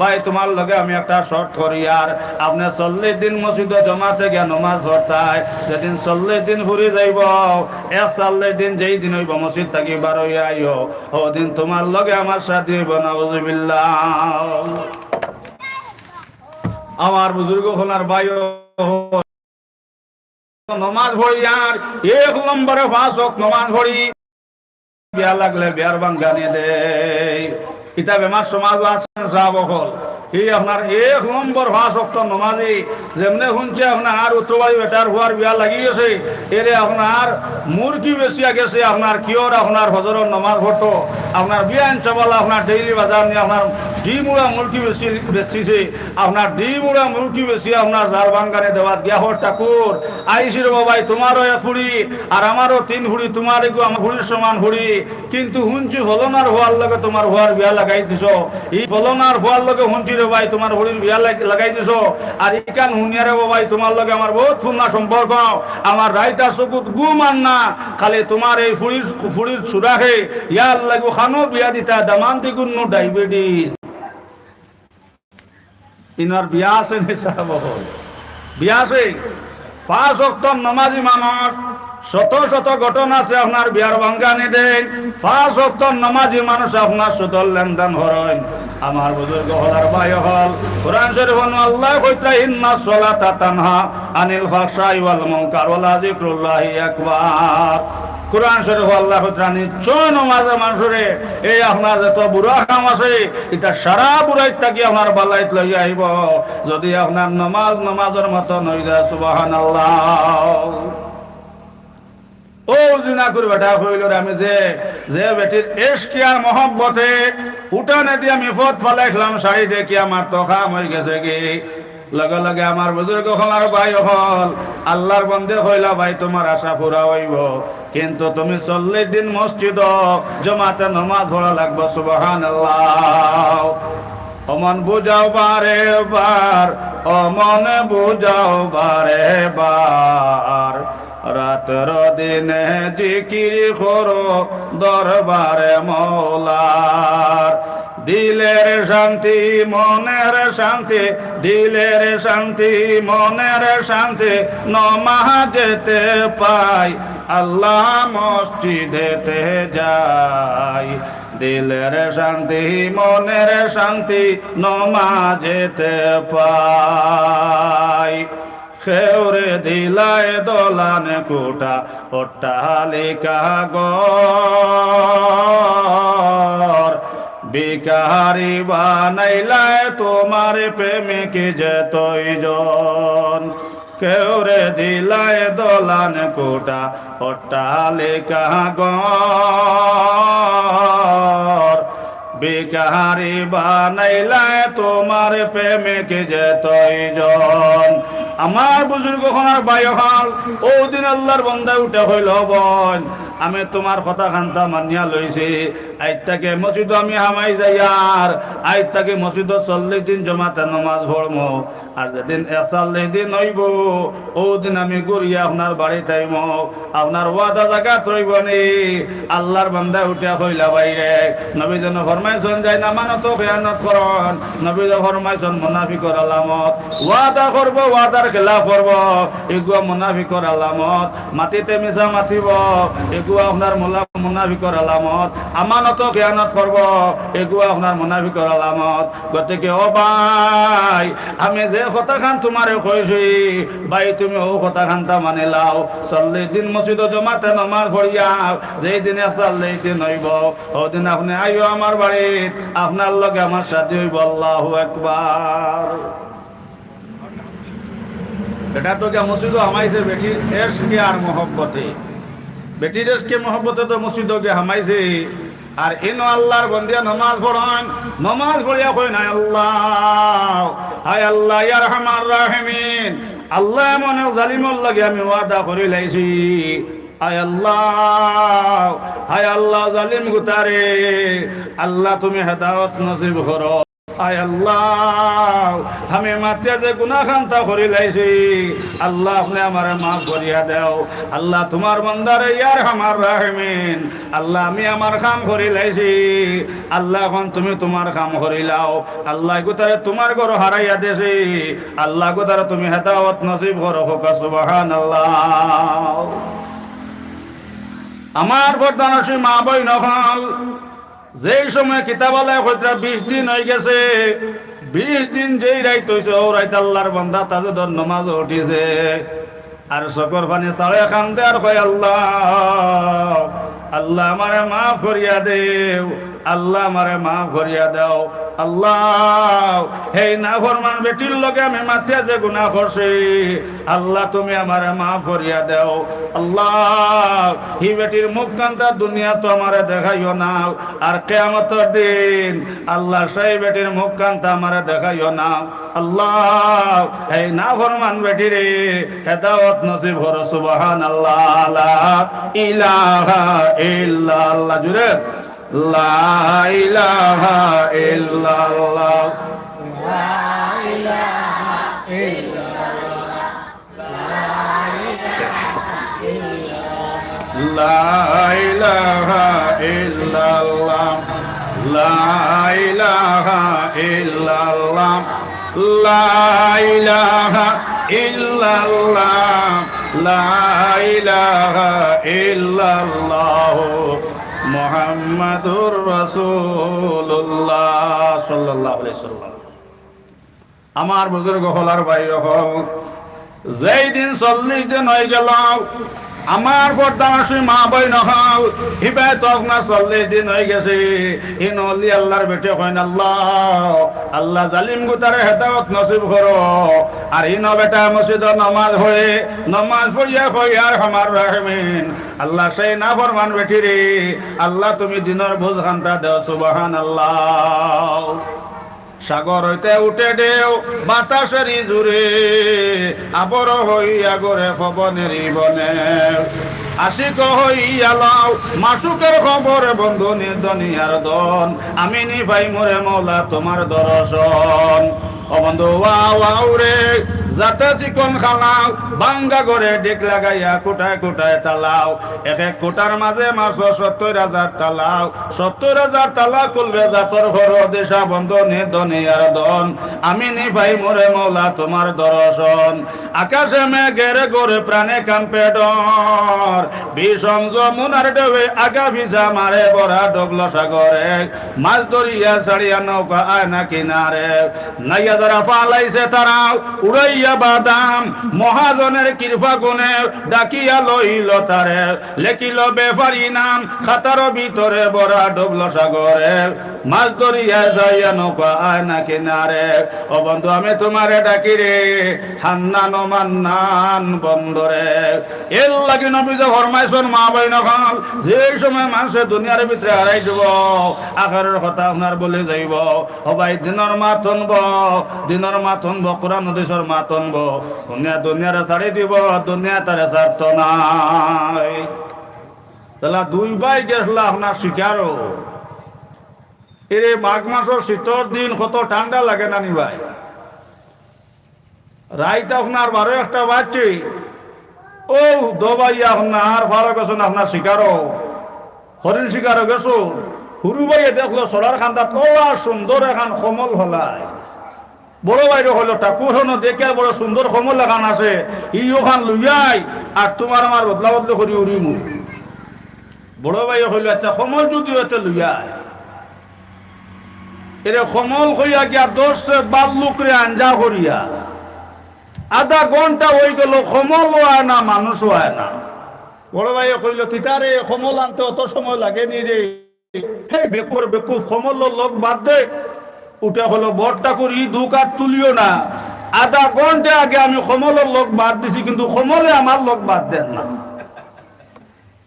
ভাই, তুমার লগে আমি একটা শর্ত করিয়ার, আপনে চল্লিশ দিন মসজিদো জমাতে গিয়া নমাজ পড়তায়, যেদিন চল্লিশ দিন ফুরি যাইবো, একচল্লিশ দিন যেই দিন অইবো মসজিদ থাকি বার অইয়া আইও, অউ দিন তুমার লগে আমার শাদি অইবো, নাউজুবিল্লাহ। আমার বুজুর্গ অকল আর ভাই অকল, নমাজ পড়িয়ার, এক নম্বরে পাঁচ ওয়াক্ত নমাজ পড়ি, বিয়া লাগলে বিয়ার ভাঙ্গানি দেই। ইতা বেমার সমাজো আছইন সাব অকল। ই আপনার এক নম্বর পাঁচ ওয়াক্ত নমাজি, যেমনে হুনছে আপনার উত্তরবাড়ি বেটার পুয়ার বিয়া লাগি গেছে, এরে আপনার মুরগি বেচিয়া গেছে, আপনার কিওর আপনার ফজরর নমাজ পড়তো, আপনার বিয়াইন চাবালা আপনার ডেইলি বাজার নিয়া আপনার ডিম উড়া মুরগি বেচি, বেচিছে, আপনার ডিম উড়া মুরগি বেচিয়া আপনার যার ভাঙ্গানি দেওয়াত গিয়া, হো ঠাকুর, আইছি রে বাবাই, তুমারও এক ফুড়ি, আর আমারও তিন ফুড়ি, তুমার এগু আমার ফুড়ির সমান ফুড়ি, কিন্তু হুনছি ফলনার পুয়ার লগে তুমার পুয়ার বিয়া লাগাই দিছো, ই ফলনার পুয়ার লগে হুনছি রে ভাই তুমার ফুড়ির বিয়া লাগ-, লাগাই দিছো, আর ইখান হুনিয়া রে বাবাই তুমার লগে আমার বউত পুরনা সম্পর্ক, আমার রাইত আর চকুত ঘুম আর না, খালি তুমার এই ফুড়ির, ফুড়ির সুরাহে, ইয়ার লাগি খানো বিয়া দিতা, দামান দিগুন্নু ডায়াবেটিস। ইনার বিয়া আছে নি সাব অকল? বিয়া আছে। পাঁচ ওয়াক্ত নমাজি মানুষ, শত শত ঘটনা আছে আপনার বিয়ার ভাঙ্গানি দেইন। পাঁচ ওয়াক্ত নমাজি মানুষ আপনার সুদর লেনদেন করইন। আমার বুজুর্গ অকল আর ভাই অকল, কোরআন শরীফো আল্লায় কইতরা, ইন্নাস সালাতা তানহা আনিল ফাহশাই ওয়াল মুনকার ওয়ালা যিকরুল্লাহি আকবার। কোরআন শরীফো আল্লায় কইতরা, নিশ্চয় নমাজে মানষরে, এই আপনার যত বুরা কাম আছে, ইতা সারা বুরাইত থাকি আপনার বালাইত লইয়া আইবো। যদি আপনার নমাজ নমাজর মতন অই যায়, সুবহানাল্লাহ। অউ জিনাকুর বেটায় কইলো রে, আমি যে, যে বেটির ইশকে আর মহব্বতে উঠানে দি আমি পথ ফালাইছলাম, শাড়ি দেখি আমার তো কাম অই গেছেগি। লগে লগে আমার বুজুর্গ অকল আর ভাই অকল, আল্লার বন্দে কইলা, ভাই, তুমার আশা পুরা অইবো, কিন্তু তুমি চল্লিশ দিন মসজিদো জমাতে নমাজ পড়া লাগবো। সুবহানাল্লাহ। ও মন বুঝাও বারে বার, ও মন বুঝাও বারে বার, রাত্র দিনে জিকির করো দরবারে মওলার। দিলের শান্তি, মনের শান্তি, দিলের শান্তি, মনের শান্তি নমাজেতে পাই, আল্লাহ মসজিদেতে যাই। দিলের শান্তি, মনের শান্তি নমাজেতে পাই। কেউরে দিলায় দলান কোঠা, অট্টালিকা ঘর, ভিখারি বানাইলায় তোমার প্রেমিক যে তৈজন, কেউরে দিলায় দলান কোঠা, অট্টালিকা ঘর। ভিখারি বানাইলায় তোমার প্রেমিক যে তৈজন। আমার বুজুর্গ অকল আর ভাই অকল, অউ দিন আল্লার বন্দা উঠে কইল, "বইন, আমি তুমার কথা খান্তা মানিয়া লইছি, আইজ থাকি মসজিদো আমি হামাই যাইয়ার, আইজ থাকি মসজিদো চল্লিশ দিন জমাতে নমাজ পড়মু।" আর যেদিন একচল্লিশ দিন অইবো, অউ দিন আমি ঘুরিয়া আপনার বাড়িত আইমু, আপনার ওয়াদা জাগাত রইবো নি? আল্লার বান্দা উঠিয়া কইলা, "ভাইরে, নবীজিয়ে ফরমাইছইন, জাইন আমানতো খিয়ানত করইন।" নবীজিয়ে ফরমাইছইন, মুনাফিকর আলামত। ওয়াদা করবো, ওয়াদার খেলাফ করবো, ইগুয়া মুনাফিকর আলামত। মাতিতে মিছা মাতিবো, ইগুয়া আপনার মুলা-, মুনাফিকর আলামত। আমানতো খিয়ানত করবো, ইগুয়া আপনার মুনাফিকর আলামত। গতিকে ও ভাই, আমি যে কথাখান তুমারে কইছি, ভাই, তুমি অউ কথাখান্তা মানি লাও। চল্লিশ দিন মসজিদো জমাতে নমাজ পড়িয়া, যেই দিন একচল্লিশ দিন অইবো, অউ দিন আপনে আইও আমার বাড়িত, আপনার লগে আমার শাদি অইবো। আল্লাহু আকবার। বেটা তো গিয়া মসজিদো হামাইছে বেটির এশকে আর মহব্বতে। বেটির এশকে মহব্বতে তো মসজিদো গিয়া হামাইছে। আর ইনো আল্লার বন্দিয়ে নমাজ পড়ইন, নমাজ পড়িয়া কইন, "আয় আল্লা, আয় আল্লা, ইয়া আরহামার রাহিমিন, আল্লা, এমন এক জালিমর লগে আমি ওয়াদা করি লাইছি। আয় আল্লা, আয় আল্লা, জালিম গুতারে, আল্লা, তুমি হেদায়ত নসিব করো।" আয় আল্লা, আমি মাতিয়া যে গুনাখান্তা করি লাইছি, আল্লা, আপনে আমারে মাফ করিয়া দেও। আল্লা, তুমার বন্দারে, ইয়া আরহামার রাহিমিন, আল্লা, আমি আমার কাম করি লাইছি। আল্লা, অখন তুমি তুমার কাম করি লাও। আল্লা, ইগুতারে তুমার ঘরো হারাইয়া দেছি। আল্লা, ইগুতারে তুমি হেদায়ত নসিব করো। কউক্কা সুবহানাল্লাহ। আমার পর্দানশীন মা বইন অকল, যেই সময় কিতাবআলায় কইতরা বিশ দিন অইগেছে, বিশ দিন যেই রাইত অইছে, অউ রাইত আল্লার বন্দা তাহাজ্জুদর নমাজো উঠিছে। আর চকুর পানি ছাড়ে কান্দে আর কয়, "আল্লা, আল্লা, আমারে মাফ করিয়া দেও, আল্লা, আমারে মাফ করিয়া দেও।" আল্লা, হেই নাফরমান বেটির লগে আমি মাতিয়া যে গুনা করছি, আল্লা, তুমি আমারে মাফ করিয়া দেও। আল্লা, হি বেটির মুখখান্তা দুনিয়াত আমারে দেখাইও না, আর কিয়ামতর দিন, আল্লা, সেই বেটির মুখখান্তা আমারে দেখাইও না। আল্লা, হেই নাফরমান বেটিরে হেদায়ত নসিব করো। সুবহানাল্লাহ, লা ইলাহা ইল্লাল্লাহ। জুরে। لا إله إلا الله. لا إله إلا الله. لا إله إلا الله. لا إله إلا الله. لا إله إلا الله. محمد رسول الله صلى الله عليه وسلم. আমার বুজুর্গ অকল আর ভাই অকল, যেই দিন চল্লিশ দিন অইগেল, আমার পর্দানশীন মা বইন অকল, হিবায় তো আপনার চল্লিশ দিন অইগেছে। ইনো অলি আল্লার বেটি কইন, "আল্লা, আল্লা জালিম গুতারে হেদায়ত নসিব করো, আর ইনো বেটা মসজিদো নমাজ পড়ে, নমাজ পড়িয়া কয়, ইয়া আরহামার রাহিমিন, আল্লা সেই নাফরমান বেটিরে, আল্লা তুমি দিনর বুঝখান্তা দেও।" সুবহানাল্লাহ। সাগর অইতে উঠে ঢেউ বাতাসেরি জুরে, আবর হইয়া ঘরে পবনেরি বনে। আশিক হইয়া লও মাশুকের খবর, বন্ধু নির দুনিয়ার ধন। আমি নি পাইমুরে মওলা তুমার দরশন। ও বন্ধু, ওয়া ওয়াও রে, যাতে চিকন খালাও, ভাঙ্গা ঘরে ডিগ লাগাইয়া কুটায় কুটায় তালাও। এক এক কুটার মাঝে মারছো সত্তইর হাজার তালাও, সত্তইর হাজার তালা খুলবে জাতর ঘর, দিশা বন্ধু নির দুনিয়ার ধন। আমি নি পাইমুরে মওলা তুমার দরশন। আকাশে মেঘের ঘোরে প্রাণে কাম্পে ডর, বিষম যমুনার ঢেউয়ে আগা পিছা মারে, ভরা ডগলো সাগরে। মাছ ধরিয়া ছাড়িয়া নৌকা আয় না কিনারে। নাইয়া যারা ফালাইছে তারা উড়াই বাদাম, মহাজনের কৃপা গুণে ডাকিয়া লইল তারে, লেখিল ব্যাপারী নাম খাতার ভিতরে, ভরা ডুবল সাগরে। মাছ ধরিয়া যাইয়া নৌকা আয় না কিনারে। ও বন্ধু, আমি তোমারে ডাকি রে, হান্নান ও মান্নান বন্দরে। এর লাগি নবীজি ফরমাইছইন, মা বইন অকল, যে সময় মানষে দুনিয়ার ভিতরে হারাই দিব, আখেরর কথা আপনার ভুলি যাইব। ও ভাই, দিনর মাত হুনব, দিনর মাত হুনব, কোরআন হাদিসর মাত হুনব, হুনিয়া দুনিয়ারে ছাড়ি দিব, দুনিয়া তারে ছাড়তো নায়। তাইলে দুই ভাই গেছলা আপনার শিকারো। এরে মাঘ মাসর শীতর দিন কত ঠান্ডা লাগে না নি ভাই? রাইত আপনার বারো একটা বাজছে, ও দবাইয়া আপনার ফারো গেছইন আপনার শিকারো, হরিণ শিকারো গেছইন। হুরু ভাইয়ে দেখলো চড়ার কান্দাত ওলা সুন্দর এখান কমল হলাই। বড় ভাইরে কইলো, "ঠাকুর হনো দেখে বড় সুন্দর কমল এখান আছে, ই ওখান লইয়াই, আর তোমার আমার বদলা বদলি করি উড়িমু।" বড় ভাইয়ে কইলো, "আচ্ছা, কমল যদি অয় তে লইয়াই।" এরে কমল কইয়া গিয়া ধরছে ভাল্লুকরে আঞ্জা করিয়া। আধা ঘন্টা অই গেল, কমলও আয় না, মানুষও আয় না। বড় ভাইয়ে কইলো, "কিতারে, কমল আনতে অত সময় লাগে নি রে?" হে বেকুফর বেকুফ, কমলর লগ বাদ দে। উঠে কইলো, "বড় ঠাকুর, ই দুখ আর তুলিও না। আধা ঘন্টা আগে আমি কমলর লগ বাদ দিছি, কিন্তু কমলে আমার লগ বাদ দের না।"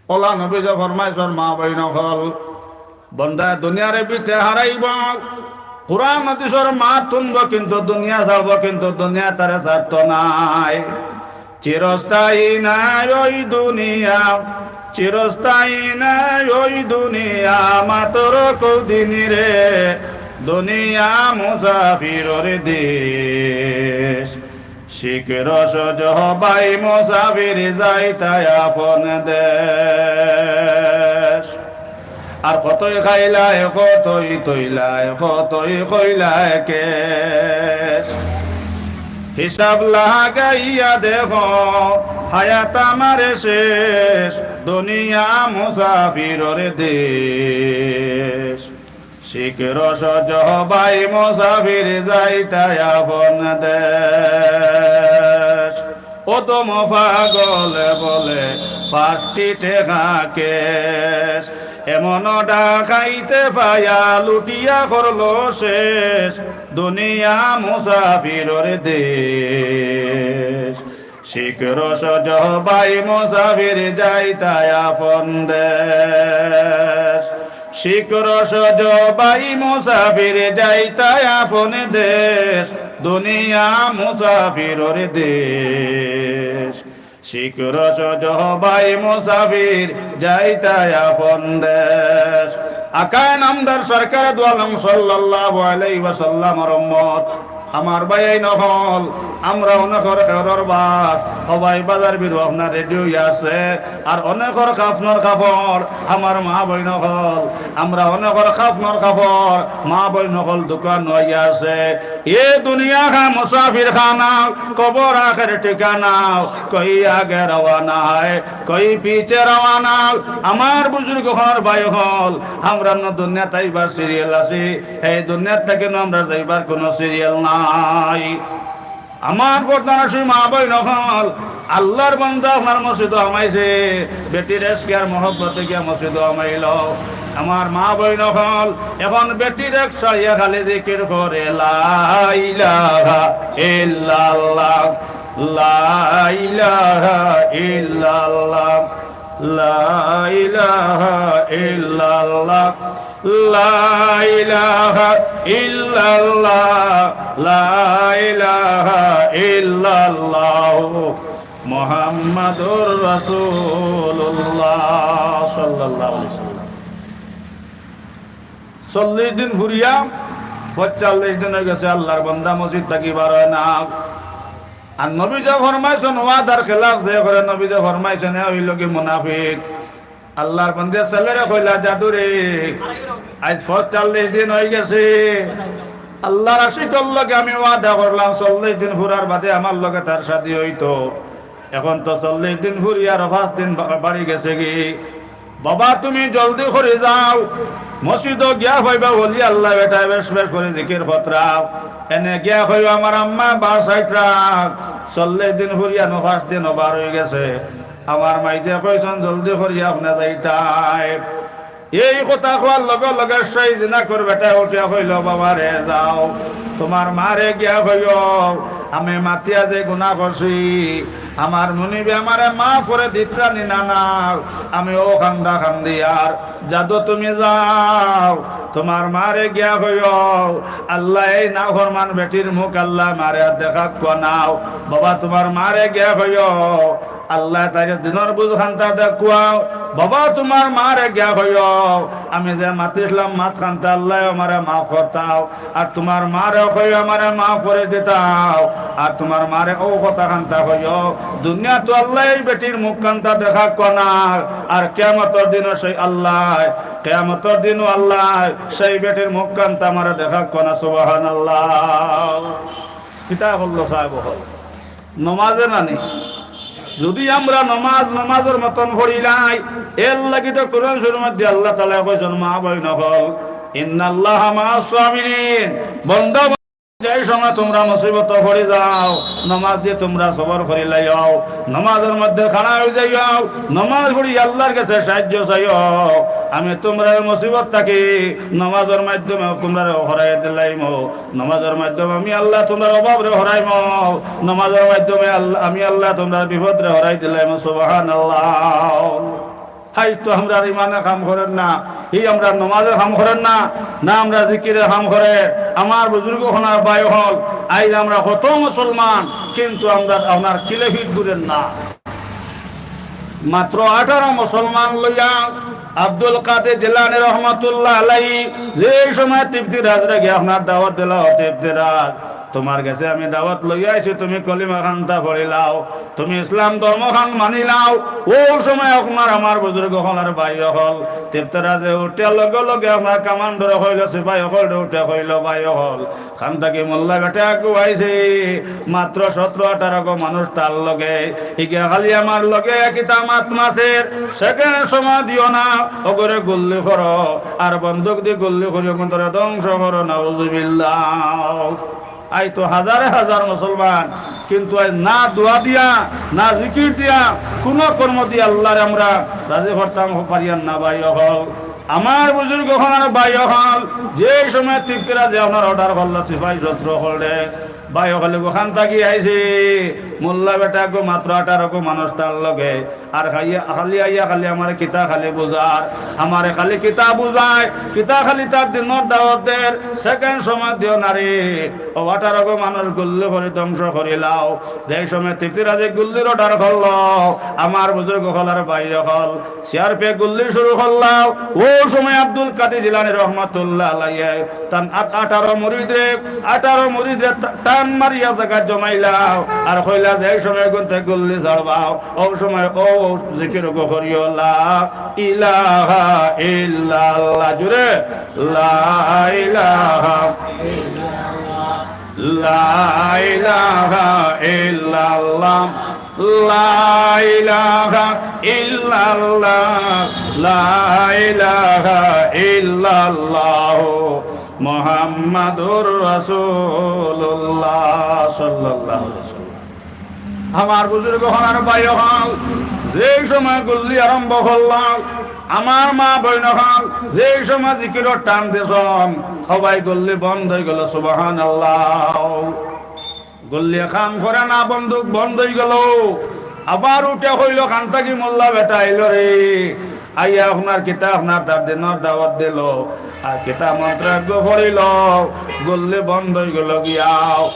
ওলা নবীজি ফরমাইছইন, মা বইন অকল, বন্দায় দুনিয়ার ভিতরে হারাইব, কোরআন হাদিসর মাত হুনব, কিন্তু দুনিয়া ছাড়ব, কিন্তু দুনিয়া তারে ছাড়তো নায়। চিরস্থায়ী নায় ওই দুনিয়া, চিরস্থায়ী নায় ওই দুনিয়া, মাত্র কদিন রে দুনিয়া মুসাফিরর দেশ। শিখ রসদ হবাই মুসাফির যাইতায় আপন দেশ। আর কতই খাইলায়, কতই তইলায়, কতই কইলায় কেশ। হিসাব লাগাইয়া দেখো, হায়াত আমার শেষ, দুনিয়া মুসাফিরর দেশ। শিখ রসদ হবাই মুসাফির যাইতায় আপন দেশ। অধম পাগলে বলে পাঁচটি টেকা ক্যাশ। এমন ডাকাইতে পাইয়া লুটিয়া করলো শেষ, দুনিয়া মুসাফিরর দেশ। শিখ রসদ হবাই মুসাফির যাইতায় আপন দেশ। শিখ রসদ হবাই মুসাফির যাইতায় আপন দেশ, দুনিয়া মুসাফিরর দেশ। শিখ রসদ হবাই মুসাফির যাইতায় আপন দেশ। আকায় নামদার সরকার দু আলম সাল্লাল্লাহু আলাইহি ওয়াসাল্লামর উম্মত। আমার ভাইয়াইন অকল, আমরা অনেকর খেরর বাস, হবাই বাজার বিরু আপনার রেডি অইয়া আছে, আর অনেকর কাফনর কাপড়, আমার মা বইন অকল, আমরা অনেকর কাফনর কাপড়, মা বইন অকল দোকান অইয়া আছে। এ দুনিয়া খা মুসাফির খানা, কবর আখের ঠিকানা, কই আগে রওয়ানা হয়, কই পিছে রওয়ানা। আমার বুজুর্গ অকল, ভাই অকল, আমরা অন্য দুনিয়াত আইবার সিরিয়াল আছে, এই দুনিয়াত থাকি নু আমরা যাইবার কোনো সিরিয়াল নাই। আমার পর্দানশীন মা বইন অকল, আল্লাহর বান্দা আপনার মসজিদো হামাইছে, বেটির এশকে আর মহব্বতে গিয়া মসজিদো হামাইল। আমার মা বইন অকল, এখন বেটিরে ছাড়িয়া খালি জিকির করে, লা ইলাহা ইল্লাল্লাহ, লা ইলাহা ইল্লাল্লাহ, লা ইলাহা ইল্লাল্লাহ, লা ইলাহা ইল্লাল্লাহ, লা ইলাহা ইল্লাল্লাহ, মুহাম্মাদুর রাসূলুল্লাহ সাল্লাল্লাহু আলাইহি ওয়াসাল্লাম। চল্লিশ দিন ফুরিয়া পঁয়তাল্লিশ দিন অই গেছে, আল্লাহর বান্দা মসজিদ থাকি বার অয় না। আর নবীজি ফরমাইছইন, ওয়াদার খেলাফ যে করে, নবীজি ফরমাইছইন, এ অইলো গি মুনাফিক। আল্লাহর বান্দে ছেলেরে কইলা, "জাদু রে, আইজ পঁয়তাল্লিশ দিন অই গেছে, আল্লাহর আশিকর লগে আমি ওয়াদা করলাম, চল্লিশ দিন ফুরার বাদে আমার লগে তার শাদী অইতো। এখন তো চল্লিশ দিন ফুরিয়া আরো পাঁচ দিন বা-, বাড়ি গেছে গি।" বাবা, তুমি জলদি করি যাও, মসজিদো গিয়া পাইবা অলি আল্লাহ বেটায় বেশ বেশ করি জিকির করতরা। এনে গিয়া কইও, "আমার আম্মা বা সাইতরা, চল্লিশ দিন ফুরিয়া নু পাঁচ দিন ওভার অইগেছে। আমার মাইজে কইছইন জলদি করি আপনে যাইতায়।" এই কথা কওয়ার লগে লগে সেই জিনাকর বেটায় উঠিয়া কইল, "বাবা রে, যাও, তুমার মারে গিয়া কইও, আমি মাতিয়া যে গুনা করছি, আমার মুনিবে আমারে মাফ করি দিতরা নি না, না, আমি অউ কান্দা কান্দিয়ার। যাও তুমি যাও, তুমার মারে গিয়া কইও, আল্লায় এই নাফরমান বেটির মুখ আল্লায় আমারে আর দেখাউক্কা নাও। বাবা, তুমার মারে গিয়া কইও, আল্লায় তাইরে দিনর বুঝ খান্তা দেখাও।" বাবা, তুমার মারে গিয়া কইও, আমি যে মাতিছলাম মাত খান্তা, আল্লায় আমারে মাফ করতাও। আর তুমার মারে কইও আমারে মাফ করি দিতাও। আর তুমার মারে অউ কথা খান্তা কইও, দুনিয়াত তো আল্লায় এই বেটির মুখ খান্তা দেখাউক্কা না, আর কিয়ামতর দিনও সেই আল্লায়, কিয়ামতর দিনও আল্লায় সেই বেটির মুখ খান্তা আমারে দেখাউক্কা না। সুবহানাল্লাহ। কিতা করলো সাহেব অকল? নমাজে নানি। যুদি আমরা নমাজ নমাজর মতন পড়িলাই, এরলাগি তো কোরআন শরীফর মধ্যে আল্লাহ তাআলায় কইছইন, মা বইন অকল, "ইন্নাল্লাহা মাআস সাবিরিন।" বন্দা, যে সময় তুমরা মুসিবতো পড়ি যাও, নমাজ দি তুমরা সবর করিলাইও, নমাজর মধ্যে খাড়া অইযাইও, নমাজ পড়ি আল্লাহর গেছে সাহায্য চাইও। আমি তুমরারে মুসিবত থাকি নমাজর মাধ্যমে তুমরারে হরাই দিলাইমু। নমাজর মাধ্যমে আমি আল্লায় তুমরার অভাবরে হরাইমু। নমাজর মাধ্যমে আল্লাহ, আমি আল্লায় তুমরার বিপদরে হরাই দিলাইমু। সুবহানাল্লাহ। হাই তো আমরার ইমানে কাম করের না, ই আমরার নমাজে কাম করের না, না আমরার জিকিরে কাম করের। আমার বুজুর্গ অকল আর ভাই অকল, আইজ আমরা কত মুসলমান, কিন্তু আমরার, আমরার খিলাফিত ঘুরের না। মাত্র আঠারো মুসলমান লইয়া আব্দুল কাদের জিলানী রহমতুল্লাহ আলাইহি যে সময় তৃপ্তিরাজরে গিয়া আপনার দাওয়াত দিলা, "ও তৃপ্তিরাজ, তুমার গেছে আমি দাওয়াত লইয়া আইছি, তুমি কলিমা খান্তা পড়িলাও, তুমি ইসলাম ধর্ম খান মানিলাও।" অউ সময় আপনার আমার বুজুর্গ অকল আর ভাই অকল, তৃপ্তিরাজে উঠিয়া লগে লগে আপনার কমান্ডরে কইল, সিপাহী অকলরে উঠিয়া কইল, ভাই অকল, খান থাকি মোল্লা বেটা আগুয়াইছে, মাত্র সতরো আঠারো গো মানুষ তার লগে। ইগিয়া খালি আমার লগে কিতা মাত মাতের, সেকেন্ড সময় দিও না, অগুরে গুল্লি করো, আর বন্দুক দি গুল্লি করিও, কিন্তু ধ্বংস করো, নাউজুবিল্লাহ। আইজ তো হাজারে হাজার মুসলমান, কিন্তু আইজ না দোয়া দিয়া, না জিকির দিয়া, কুনু কর্ম দিয়া আল্লারে আমরা রাজি করতাম পারিয়ার না, ভাই অকল। আমার বুজুর্গ অকল আর ভাই অকল, যে সময় তৃপ্তিরাজে আপনার অর্ডার করলা, সিপাহী সতরো অকলরে, ভাই অকলে অখান থাকি আইছে, মোল্লা বেটা গো, মাত্র আঠারো গো মানুষ তার লগে, আর খাইয়া, খালি আইয়া খালি আমারে কিতা খালি বুঝার, আমারে খালি কিতা বুঝায়, কিতা খালি তার দিনর দাওয়াত দের, সেকেন্ড সময় দিও না রে। অউ আঠারো গো মানুষ গুল্লি করি ধ্বংস করিলাও। যে সময় তৃপ্তিরাজে গুল্লির অর্ডার করলো, আমার বুজুর্গ অকল আর ভাই অকল, সিআরপিএ গুল্লি শুরু করলাও। অউ সময় আব্দুল কাদির জিলানী রহমতুল্লাহ আলাইহি তান আট-, আঠারো মুরিদরে, আঠারো মুরিদরে টা-, টান মারিয়া জাগাত জমাইলাও। আর কইলা, যে সময় গুনতে গুল্লি ছাড়বাও, অউ সময় অউ জিকির করিও, লা ইলাহা ইল্লাল্লাহ। জোরে, লা ইলাহা, লা ইলাহা ইল্লাল্লাহ। লা ইলাহা ইল্লাল্লাহ, লা ইলাহা ইল্লাল্লাহ, মুহাম্মাদুর রাসূলুল্লাহ সাল্লাল্লাহু আলাইহি ওয়াসাল্লাম। আমার বুজুর্গ অকল আর ভাই অকল, যেই সময় গুল্লি আরম্ভ করলাম, আমার মা বইন অকল, যেই সময় জিকিরর টান দিছইন, সবাই গুল্লি বন্ধ অইগেলো। সুবহানাল্লাহ। গুল্লি কাম করে না, বন্দুক বন্ধ অইগেলো। আবার উঠে কইলো, খান থাকি মোল্লা বেটা আইলো রে, আইয়া আপনার কিতা আপনার তার দিনর দাওয়াত দিলো, আর কিতা মন্ত্র একগু পড়িলো, গুল্লি বন্ধ অইগেলো গিয়াও।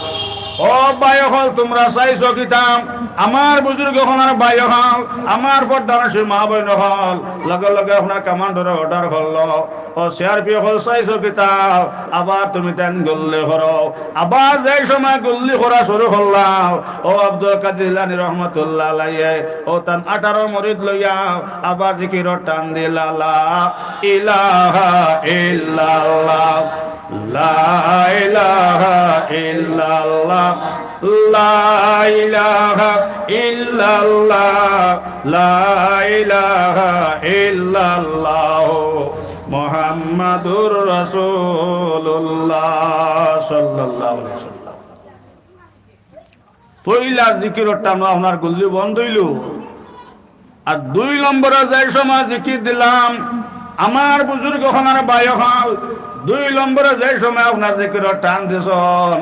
ও ভাই অকল, তুমরা চাইছো কিতা? আমার বুজুর্গ অকল আর ভাই অকল, আমার পর্দানশীন মা বইন অকল, লগে লগে আপনার কমান্ডরে অর্ডার করলো, ও সিআরপি অকল চাইছো কিতা? আবার তুমি তান গুল্লি করো। আবার যেই সময় গুল্লি করা শুরু করলাম, ও আব্দুল কাদির জিলানী রহমতুল্লাহ আলাইহি, ও তান আঠারো মুরিদ লইয়া আবার জিকিরর টান দিলা, লা ইলাহা ইল্লাল্লাহ, লা ইলাহা ইল্লাল্লাহ। لا إله إلا الله، لا إله إلا الله، محمد رسول الله، صلى الله عليه وسلم। পয়লার জিকিরর টানো আপনার গুল্লি বন্ধ অইলো। আর দুই নম্বরে যে সময় জিকির দিলাম, আমার বুজুর্গ অকল আর ভাই অকল, দুই নম্বরে যে সময় আপনার জিকিরর টান দিছইন,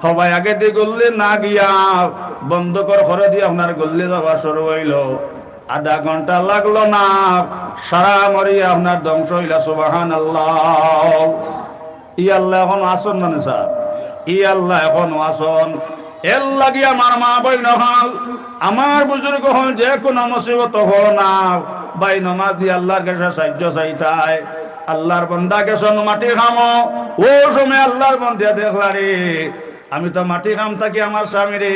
হবায় আগেদি গুল্লি না গিয়া বন্দুকর খরে দি আপনার গুল্লি যাওয়া শুরু অইলো। আধা ঘন্টা লাগলো না, সারা মরিয়া আপনার ধ্বংস অইলা। সুবহানাল্লাহ। ই আল্লাহ অখনো আছইন না নি স্যার? ই আল্লাহ অখনো আছইন। এরলাগি আমার মা বইন অকল, আমার বুজুর্গ অকল, যে কুনু মুসিবত অইলো না, ভাই নমাজ দি আল্লার গেছে সাইয্য চাইতায়। আল্লার বন্দা গেছইন মাটি কামো, অউ সময় আল্লার বন্দায় দেখলা রে, আমি তো মাটি কাম থাকি আমার স্বামীরে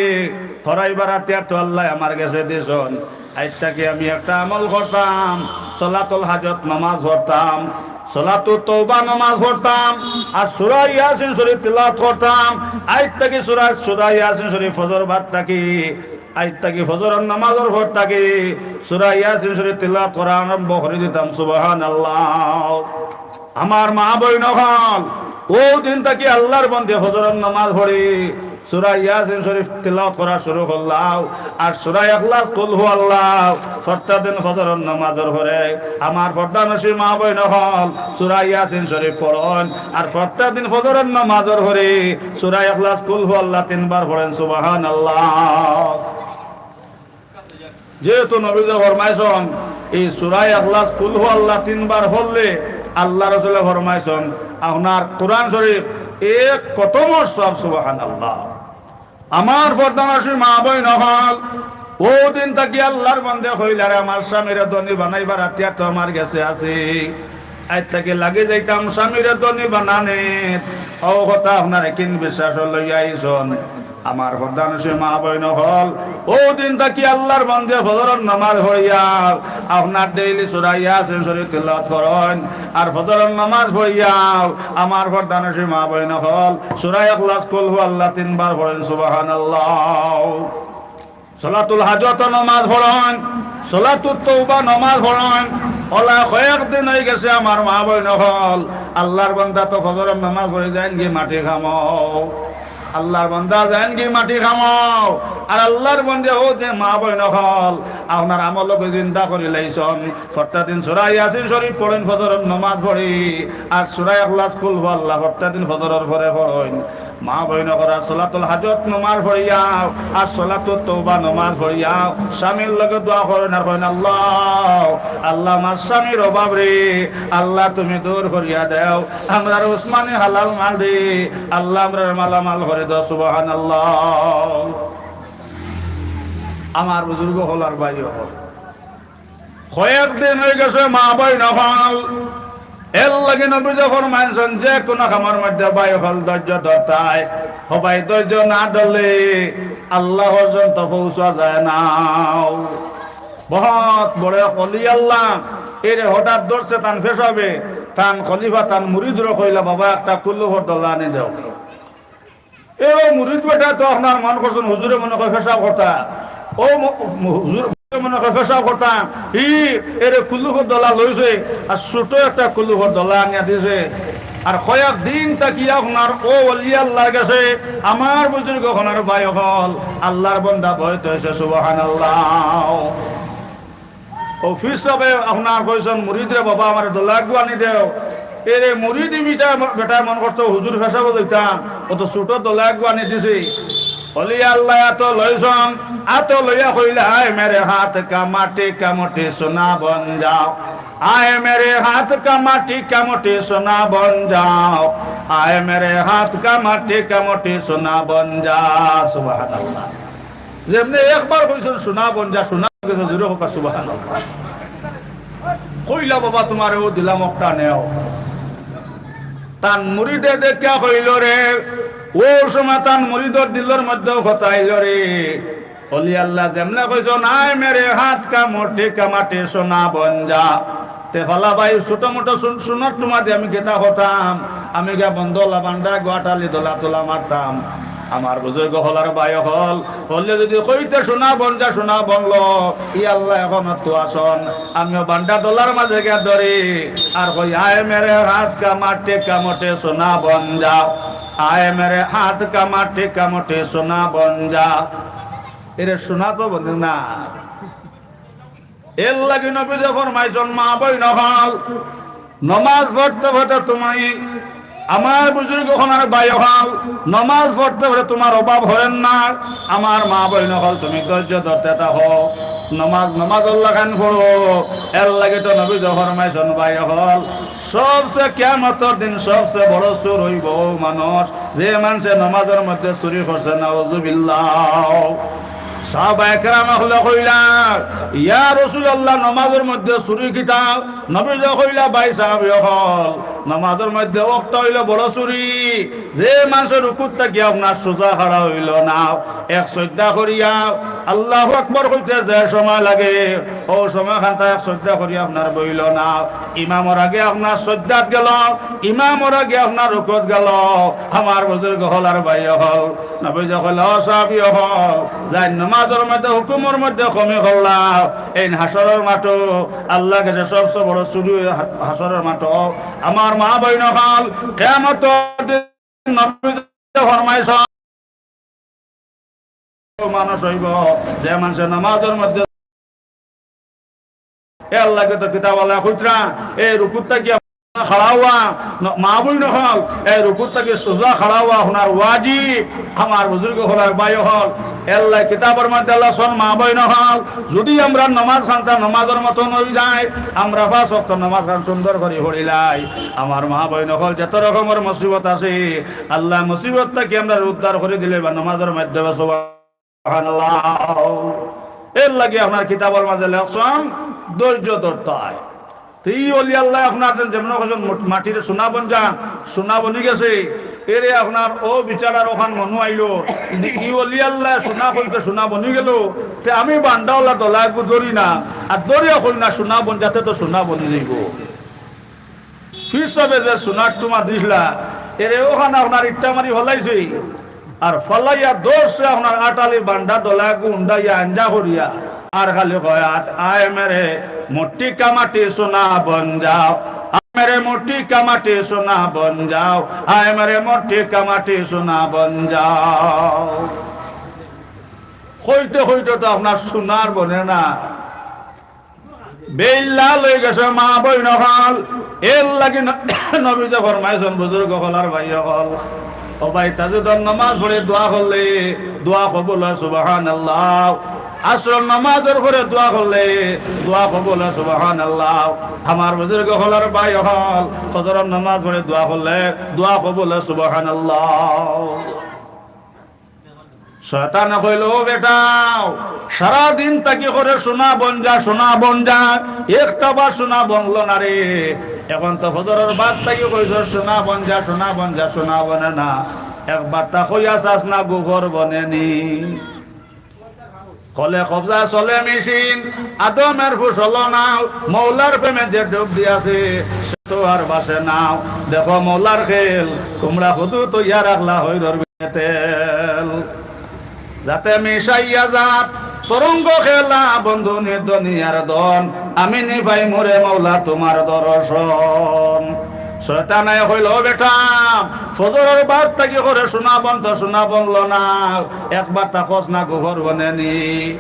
হরাইবার আতিয়ার তো আল্লায় আমার গেছে দিছইন। আইজ থাকি আমি একটা আমল করতাম, সলাতুল হাজত নমাজ পড়তাম, সলাতুত তওবা নমাজ পড়তাম, আর সূরা ইয়াসিন শরীফ তিলাওয়াত করতাম। আইজ থাকি সূরা, সূরা ইয়াসিন শরীফ ফজর বাদ থাকি, আইজ থাকি ফজরর নমাজর পর থাকি সূরা ইয়াসিন শরীফ তিলাওয়াত করা আরম্ভ করি দিতাম। সুবহানাল্লাহ। আমার মা বইন অকল, অউ দিন থাকি আল্লার বন্দায় ফজরর নমাজ পড়ি, সূরা ইয়াসিন শরীফ তিলাওয়াত করা শুরু করলাও, আর সূরা ইখলাস, কুল হু আল্লাহ, প্রত্যেক দিন ফজরর নমাজর পরে আমার পর্দানশীন মা বইন অকল সূরা ইয়াসিন শরীফ পড়ইন, আর প্রত্যেক দিন ফজরর নমাজর পরে সূরা ইখলাস, কুল হু আল্লাহ তিনবার পড়ইন। সুবহানাল্লাহ। যেহেতু নবীজি ফরমাইছইন, এই সূরা ইখলাস, কুল হু আল্লাহ তিনবার পড়লে আল্লার রসুলে ফরমাইছইন, আপনার কোরআন শরীফ এক খতমর সওয়াব। সুবহানাল্লাহ। আমার পর্দানশীন মা বইন অকল, অউ দিন থাকি আল্লার বন্দায় কইলা রে, আমার স্বামীরে ধনী বানাইবার আতিয়ার তো আমার গেছে আছে। আইজ থাকি লাগি যাইতাম স্বামীরে ধনী বানানিত। অউ কথা আপনার একিন বিশ্বাস লইয়া আইছইন। আমার পর্দানশীন মা বইন অকল, অউ দিন থাকি আল্লার বন্দায় ফজরর নমাজ পড়িয়া আপনার ডেইলি সূরা ইয়াসিন শরীফ তিলাওয়াত করইন, আর ফজরর নমাজ পড়িয়া আমার পর্দানশীন মা বইন অকল সূরা ইখলাস, কুল হু আল্লাহ তিনবার পড়ইন। সুবহানাল্লাহ। সলাতুল হাজত নমাজ পড়ইন, সলাতুত তওবা নমাজ পড়ইন। অলা কয়েকদিন অইগেছে আমার মা বইন অকল, আল্লার বন্দা তো ফজরর নমাজ পড়ি যাইনগি মাটি কামো। আল্লার বন্দা যাইনগি মাটি কামো। আর আল্লার বন্দা অউ যে মা বইন অকল, আপনার আমলকে জিন্দা করি লাইছইন। প্রত্যেক দিন সূরা ইয়াসিন শরীফ পড়ইন ফজরর নমাজ পড়ি, আর সূরা ইখলাস, কুল হু আল্লাহ প্রত্যেক দিন ফজরর পরে পড়ইন। মা বইন অকল, সলাতুল হাজত নমাজ পড়িয়া আর সলাতুত তওবা নমাজ পড়িয়া স্বামীর লগে দোয়া করইন আর কইন, আল্লাহ, আল্লাহ, আমার স্বামীর অভাব রে, আল্লাহ তুমি দূর করিয়া দেও, আমরার উসমানি হালাল মাল দি আল্লাহ আমরারে মালামাল করি দেও। সুবহানাল্লাহ। আমার বুজুর্গ অকল আর ভাই অকল, কয়েকদিন অইগেছে মা বইন অকল। এরলাগি নবীজি ফরমাইছইন, যে কুনু কামর মধ্যে ভাই অকল ধৈর্য ধরতায়, হবায় ধৈর্য না ধরলে আল্লাহ পর্যন্ত পৌঁছা যায় না। বহুত বড় অলি আল্লাহ, এরে হঠাৎ ধরছে তান পেশাবে, তান খলিফা তান মুরিদরে কইলা, বাবা, একটা কুল হুর দলা আনি দেও। এ ও মুরিদ বেটা তো আপনার মন করছইন, হুজুরে মনে কয় পেশাব করতা। ও ম-, ম-, হুজুর মনে কয় পেশাব করতা। ই এরে কুল হুর দলা লইছে, আর ছোট একটা কুল হুর দলা আনিয়া দিছে। আর কয়েক দিন থাকিয়া আপনার ও ওলি আল্লাহর গেছে, আমার বুজুর্গ অকল আর ভাই অকল, আল্লাহর বন্দা বইত অইছে। সুবহানাল্লাহ। ও পীর সাবে আপনার কইছইন, মুরিদরে, বাবা, আমারে দলা এগু আনি দেও। এরে মুরিদি বেটায় মন করতো হুজুর পেশাবো যাইতাম, অত ছোট দলা এগু আনি দিছে। ওলি আল্লাহ আতো লইছইন, আতো লইয়া কইলা, আয় মেরে হাত কা মাটি কা মুটি সোনা বন যাও, আয় মেরে হাত কা মাটি কা মুটি সোনা বন যাও, আয় মেরে হাত কা মাটি কা মুটি সোনা বন যা। সুবহানাল্লাহ। যেমনে একবার কইছইন, সোনা বন যা, সোনা গেছে, জোরে কউক্কা সুবহানাল্লাহ। কইলা, বাবা, তুমারে অউ দিলাম, একটা নেও। তান মুরিদে দেখিয়া কইলো রে, অউ সময় তান মুরিদর দিলর মধ্যে কথা আইলো রে, ওলি আল্লাহ যেমনে কইছইন, আয় মেরে হাত কা মুটি কা মাটি সোনা বন যা। তে ফালা ভাই, ছোট মোটো সোন-, সোনার টুমা দি আমি কিতা করতাম, আমি গিয়া বন্দলা বান্ডা গুয়াটালি দলা তুলা মারতাম। আমার বুজুর্গ অকল আর ভাই অকল, অইলে যুদি কইতে সোনা বন যা, সোনা বনলো, ই আল্লাহ অখন তো আছইন, আমিও বান্ডা দলার মাঝে গিয়া ধরি, আর কই, "আয় মেরে হাত কা মাটি কা মুটি সোনা বন যা, আয় মেরে হাত কা মাটি কা মুটি সোনা বন যা।" এরে সোনা তো বনে না। এরলাগি নবীজি ফরমাইছইন, মা বইন অকল, নমাজ পড়তে পড়তে তুমি, আমার বুজুর্গ অকল আর ভাই অকল, নমাজ পড়তে পড়তে তুমার অভাব অইন না। আমার মা বইন অকল, তুমি ধৈর্য ধরতে থাকো, নমাজ নমাজর লাখান পড়ো। এরলাগি তো নবীজি ফরমাইছইন, ভাই অকল, সবচে কিয়ামতর দিন সবচে বড় চুর অইবো অউ মানুষ, যে মানষে নমাজর মধ্যে চুরি করছে, নাউজুবিল্লাহ। সাহাবা একরাম অকলে কইলা, "ইয়া রাসূলুল্লাহ, নমাজর মধ্যে চুরি কিতা?" নবীজি কইলা, "ভাই সাহাবী অকল, নমাজর মধ্যে একটা অইলো বড় চুরি, যে মানষে রুকুত থাকি আপনার সোজা খাড়া অইলো না, এক সইজদা করিয়া আল্লাহু আকবার কইতে যে সময় লাগে, অউ সময় খানতা এক সইজদা করিয়া আপনার বইলো না, ইমামর আগে আপনার সইজদাত গেলো, ইমামর আগে আপনার রুকুত গেলো।" আমার বুজুর্গ অকল আর ভাই অকল, নবীজি কইলা, "ও সাহাবী অকল, যেইন নমাজর মধ্যে হুকুমর মধ্যে কমি করলা, এইন হাশরর মাঠো আল্লাহর গেছে সবচে বড় চুরি অইবো হা-, হাশরর মাঠো।" আমার মা বইন অকল, কিয়ামতর দিন নবীজি ফরমাইছইন, মানুষ অইবো, যে মানষে নমাজর মধ্যে, এরলাগি তো কিতাবআলা কইতরা, এই রুকুত থাকি খাড়া অওয়া, ন-, মা বইন অকল, এই রুকুত থাকি সোজা খাড়া অওয়া আপনার ওয়াজিব, আমার বুজুর্গ অকল আর ভাই অকল। এরলাগি কিতাবর মধ্যে আল্লাহ কইছইন, মা বইন অকল, যুদি আমরার নমাজ খানতা নমাজর মতন অইযায়, আমরা পাঁচ ওয়াক্ত নমাজ খান সুন্দর করি পড়িলাই, আমার মা বইন অকল, যত রকমর মুসিবত আছে, আল্লায় মুসিবত থাকি আমরারে উদ্ধার করি দিলে বা নমাজর মাধ্যমে, সুবহানাল্লাহ। এরলাগি আপনার কিতাবর মাঝে লেখছইন, ধৈর্য ধরতে অয়। তে ই অলি আল্লায় আপনার যেন যেমনে কইছইন, মুট-, মাটিরে সোনা বন যা, সোনা বনি গেছে, এরে আপনার অউ বিচারার অখান মনো আইলো, কিন্তু ই অলি আল্লায় সোনা কইতে সোনা বনি গেলো, তে আমি বান্ডা অলা দলায় গু ধরি না, আর ধরিয়া কই না সোনা বন যা, তে তো সোনা বনি যাইবো। পীর সাবে যে সোনার টুমা দিছলা, এরে অখান আপনার ইট্টা মারি ফালাইছে। আর ফালাইয়া ধরছে আপনার আটালি বান্ডা দলায় গু উন্ডাইয়া আঞ্জা করিয়া। আর খালি কয়, "আত-, আয় মেরে মুট্টি কা মাটি সোনা বন যাও, আয় মেরে মুট্টি কা মাটি সোনা বন যাও, আয় মেরে মুট্টি কা মাটি সোনা বন যাও।" কইতে কইতে তো আপনার সোনার বনে না। বেইল্লা লই গেছে মা বইন অকল। এরলাগি ন-, নবীজি ফরমাইছইন, বুজুর্গ অকল আর ভাই অকল, ও ভাই, তাহাজ্জুদর নমাজ পড়ে দোয়া করলে দোয়া কবুল অয়, সুবহানাল্লাহ। আসরর নমাজর পরে দোয়া করলে দোয়া কবুল অয়, সুবহানাল্লাহ। আমার বুজুর্গ অকল আর ভাই অকল, ফজরর নমাজ পরে দোয়া করলে দোয়া কবুল অয়, সুবহানাল্লাহ। শয়তানে কইলো, "ও বেটা, সারা দিন থাকি করে সোনা বন যা, সোনা বন যা, একটাবার সোনা বনলো না রে। অখন তো ফজরর বাদ থাকি কইছস সোনা বন যা, সোনা বন যা, সোনা বনে না। একবারতা কইয়া চাস না, গুফর বনে নি।" কলে কবজা চলে মেশিন, আদমের ফুসল নাও, মৌলার প্রেমে যে ডুব দিয়াছে, সে তো আর বাঁচে নাও। দেখো মৌলার খেল, কুমড়া হুদু তৈয়া রাখলা হইরর তেল। যাতে মিশাইয়া যাত তরঙ্গ খেলা, বন্ধু নি দুনিয়ার ধন, আমি নি পাই মোরে মৌলা তোমার দর্শন। শয়তানে কইলো, "ও বেটা, ফজরর বাদ থাকি করে সোনা বন তো সোনা বনলো না, একবারতা কস না গুফর বনে নি।"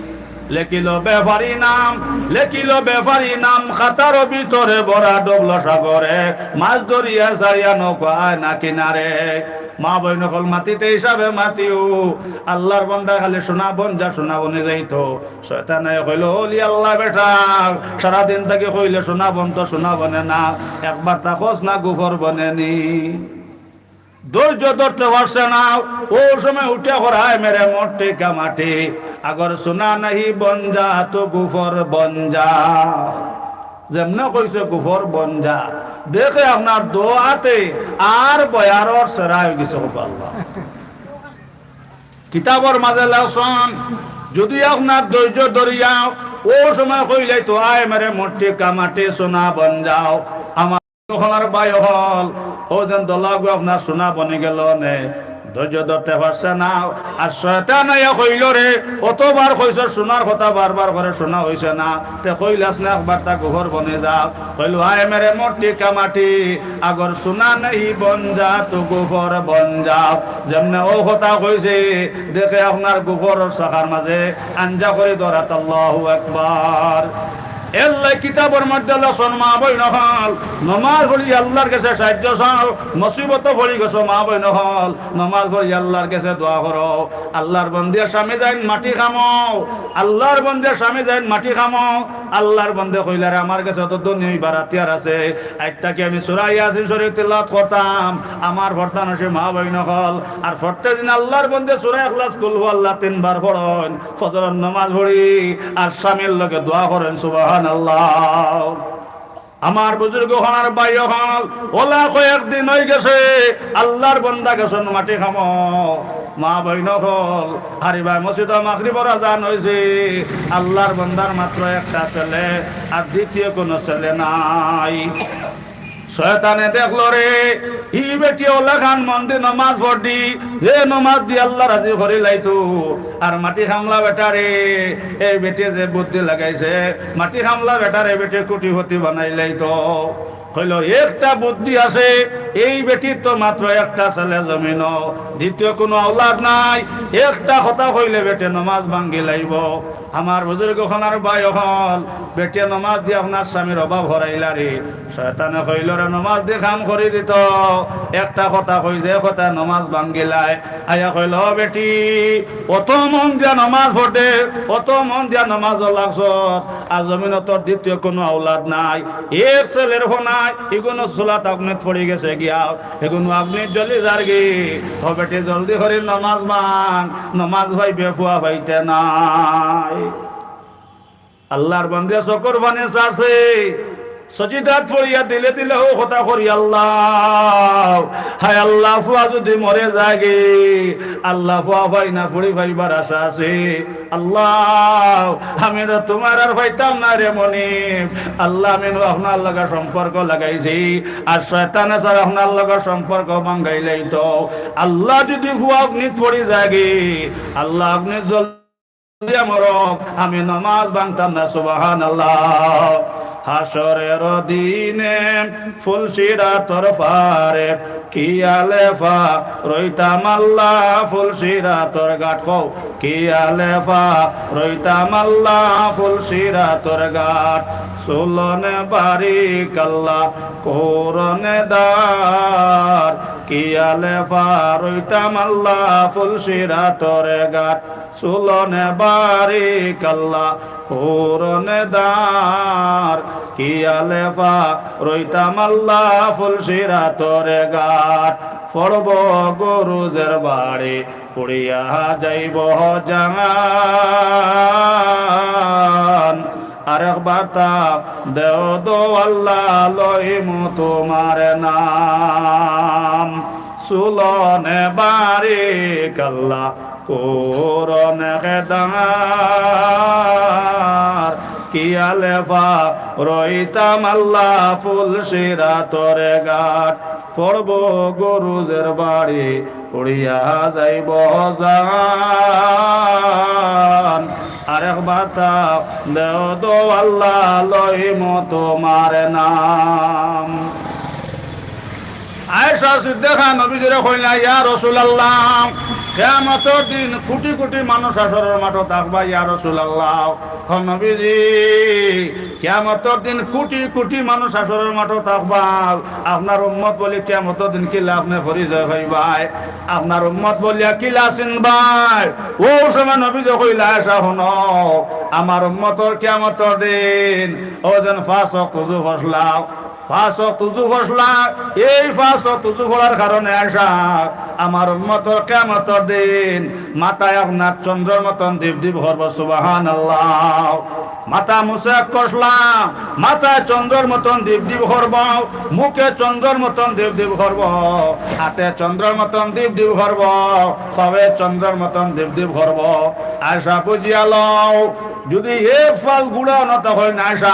লেখিল ব্যাপারী নাম, লেখিল ব্যাপারী নাম, খাতার ভিতরে ভরা ডুবল সাগরে, মাছ ধরিয়া ছাড়িয়া নৌকা আয় না কিনারে। মা বইন অকল, মাতিতে হিসাবে মাতিও। আল্লার বান্দা খালি সোনা বন যা, সোনা বনি যাইতো। শয়তানে কইলো, "অলি আল্লা বেটা, সারা দিন থাকি কইলে সোনা বন তো সোনা বনে না, একবারতা কস না গুফর বনে নি।" ধৈর্য ধরতে পারছে না। অউ সময় উঠিয়া কর, "আয় মেরে মুট্টি কা মাটি, আগর সোনা নাহি বন যা, তো গুফর বন যা।" যেমনে কইছে গুফর বন যা, দেখে আপনার দো আতে আর বয়ারর সেরা অই গেছে, কপাল। কিতাবর মাঝে লেখছইন, যুদি আপনার ধৈর্য ধরিয়া অউ সময় কইলে তো, "আয় মেরে মুট্টি কা মাটি সোনা বন যাও", আমার অকল আর ভাই অকল, অউ যেন দলাগু আপনার সোনা বনি গেলো নে। ধৈর্য ধরতে পারছে না। আর শয়তান আইয়া কইল, "রে, অতবার কইছস, শোনার কথা বারবার করে শোনা অইছে না, তে কইলাস না একবার তা গুফর বনে যা।" কইল, "আয় মেরে মোটি কামাটি, আগর শোনা নেই বন যা, তু গুফর বন যা।" যেমনে অউ কথা কইছে, দেখে আপনার গুফরর শাখার মাঝে আঞ্জা করি ধরাত, আল্লাহু আকবার। এরলাগি কিতাবর মধ্যে লেখছইন, মা বইন অকল, নমাজ পড়ি আল্লার গেছে সাহায্য চাও, মুসিবতো পড়ি গেছো মা বইন অকল, নমাজ পড়ি আল্লার গেছে দোয়া করো। আল্লার বন্দিয়ে স্বামী যাইন মাটি কামো, আল্লার বন্দিয়ে স্বামী যাইন মাটি কামো। আল্লার বন্দে কইলা, "রে, আমার গেছে তো ধনী অইবার হাতিয়ার আছে, আইজ থাকি আমি সূরা ইয়াসিন শরীফ তিলাওয়াত করতাম, আমার পর্দানশীন মা বইন অকল।" আর প্রত্যেক দিন আল্লার বন্দে সূরা ইখলাস, কুল হু আল্লাহ তিনবার পড়ইন। ফজরর নমাজ পড়ি আর স্বামীর লগে দোয়া করইন, সুবহানাল্লাহ। আমার বুজুর্গ অকল আর ভাই অকল, অলা কয়েকদিন অইগেছে, আল্লার বন্দা গেছইন মাটি কামো। মা বইন অকল, আর ইবায় মসজিদো মাগরিবর আজান অইছে, আল্লার বন্দার মাত্র একটা ছেলে, আর দ্বিতীয় কুনু ছেলে নাই। শয়তানে দেখলো, "রে, ই বেটি অলাখান মন দি নমাজ পড়ি, যে নমাজ দি আল্লা রাজি করিলাইতো, আর মাটি কামলা বেটারে, এই বেটি যে বুদ্ধি লাগাইছে, মাটি কামলা বেটারে বেটি কোটিপতি বানাইলাইতো।" কইলো, "একটা বুদ্ধি আছে, এই বেটির তো মাত্র একটা ছেলে জমিনো, দ্বিতীয় কুনু আওলাদ নাই, একটা কথা কইলে বেটি নমাজ ভাঙ্গিলাইবো।" আমার বুজুর্গ অকল আর ভাই অকল, বেটিয়ে নমাজ দি আপনার স্বামীর অভাব হরাইলা রে। শয়তানে কইলো, "রে, নমাজ দি কাম করি দিতো, একটা কথা কই, যে কথায় নমাজ ভাঙ্গিলায়।" আইয়া কইলো, "ও বেটি, অত মন দিয়া নমাজ পড়ে, অত মন দিয়া নমাজো লাগছত, আর জমিনো তোর দ্বিতীয় কুনু আওলাদ নাই, এক ছেলের ফো নাই, ইগুন চুলাত আগুনিত পড়ি গেছে গিয়া, ইগুন আগুনিত জ্বলি যারগি। ও বেটি, জলদি করি নমাজ ভাং, নমাজ পাইবে, ফুয়া পাইতে নাই।" আল্লার বন্দে চকুর পানি ছাড়ছে, সজিদাত পড়িয়া দিলে দিলে অউ কথা করি, "আল্লা, হায় আল্লা, ফুয়া যুদি মরে যায়গি, আল্লা, ফুয়া পাই না, ফুড়ি পাইবার আশা আছে। আল্লা, আমি তো তুমার আর পাইতাম না রে মনিব। আল্লা, আমি নু আপনার লগে সম্পর্ক লাগাইছি, আর শয়তানে ছাড়া আপনার লগে সম্পর্ক ভাঙ্গাইলাইতো। আল্লা, যুদি ফুয়া অগ্নিত পড়ি যায়গি, আল্লা, অগ্নিত জ্বল দিয়া মরক, আমি নমাজ ভাংতাম না।" সুবহানাল্লাহ। হাশরের দিনে ফুলসিরাতর পারে, কিয়ালে পা রইতাম আল্লা ফুলসিরাতর ঘাট। কও, কিয়ালে পা রইতাম আল্লা ফুলসিরাতর ঘাট। চুলনে বারিক আল্লা করনে ধার, কিয়ালে পা রইতাম আল্লা ফুলসিরাতর ঘাট। চুলনে বারিক আল্লা করনে ধার, কিয়ালে পা রইতাম আল্লা ফুলসিরাতর ঘাট। পড়ব গরুজের বাড়ি, উড়িয়া যাইব জান। আরেক বাতা দেও দো আল্লা, লইমু তুমার নাম। চুলনে বারিক আল্লা করনে ধার, কিয়ালে পা রইতাম আল্লা ফুলসিরাতর ঘাট। পড়ব গরুজের বাড়ি, উড়িয়া যাইব জান। আরেক বাতা দেও দো আল্লা, লইমু তুমার নাম। আয়েশা সিদ্দিকা নবীজিরে কইলা, "ইয়া রাসুলাল্লাহ, কিয়ামতর দিন কুটি কুটি মানুষ হাশরর মাঠো থাকবা, ইয়া রাসুলাল্লাহ।" ও নবীজি, কিয়ামতর দিন কুটি কুটি মানুষ হাশরর মাঠো থাকবা, আপনার উম্মত বলি কিয়ামতর দিন কিলা আপনে পরিচয় পাইবায়? আপনার উম্মত বলিয়া কিলা চিনবায়? অউ সময় নবীজি কইলা, "আয়েশা, হুনো, আমার উম্মতর কিয়ামতর দিন, অউ যেন পাঁচ ওয়াক্ত অজু পড়লা, পাঁচ ওয়াক্ত অজু পড়লা, এই পাঁচ ওয়াক্ত অজু পড়ার কারণে আয়েশা, আমার উম্মতর কিয়ামতর দিন মাথায় আপনার চন্দ্রর মতন দীপ দীপ করব।" সুবহানাল্লাহ। মাথা মুসা কষলা, মাথায় চন্দ্রর মতন দীপ দীপ করব, মুখে চন্দ্রর মতন দীপ দীপ করব, হাতে চন্দ্রর মতন দীপ দীপ করব, পায়ে চন্দ্রর মতন দীপ দীপ করব। আয়েশা, বুঝিয়া লও, যদি এক ফাল গুড়া অনো তা কইন আয়েশা,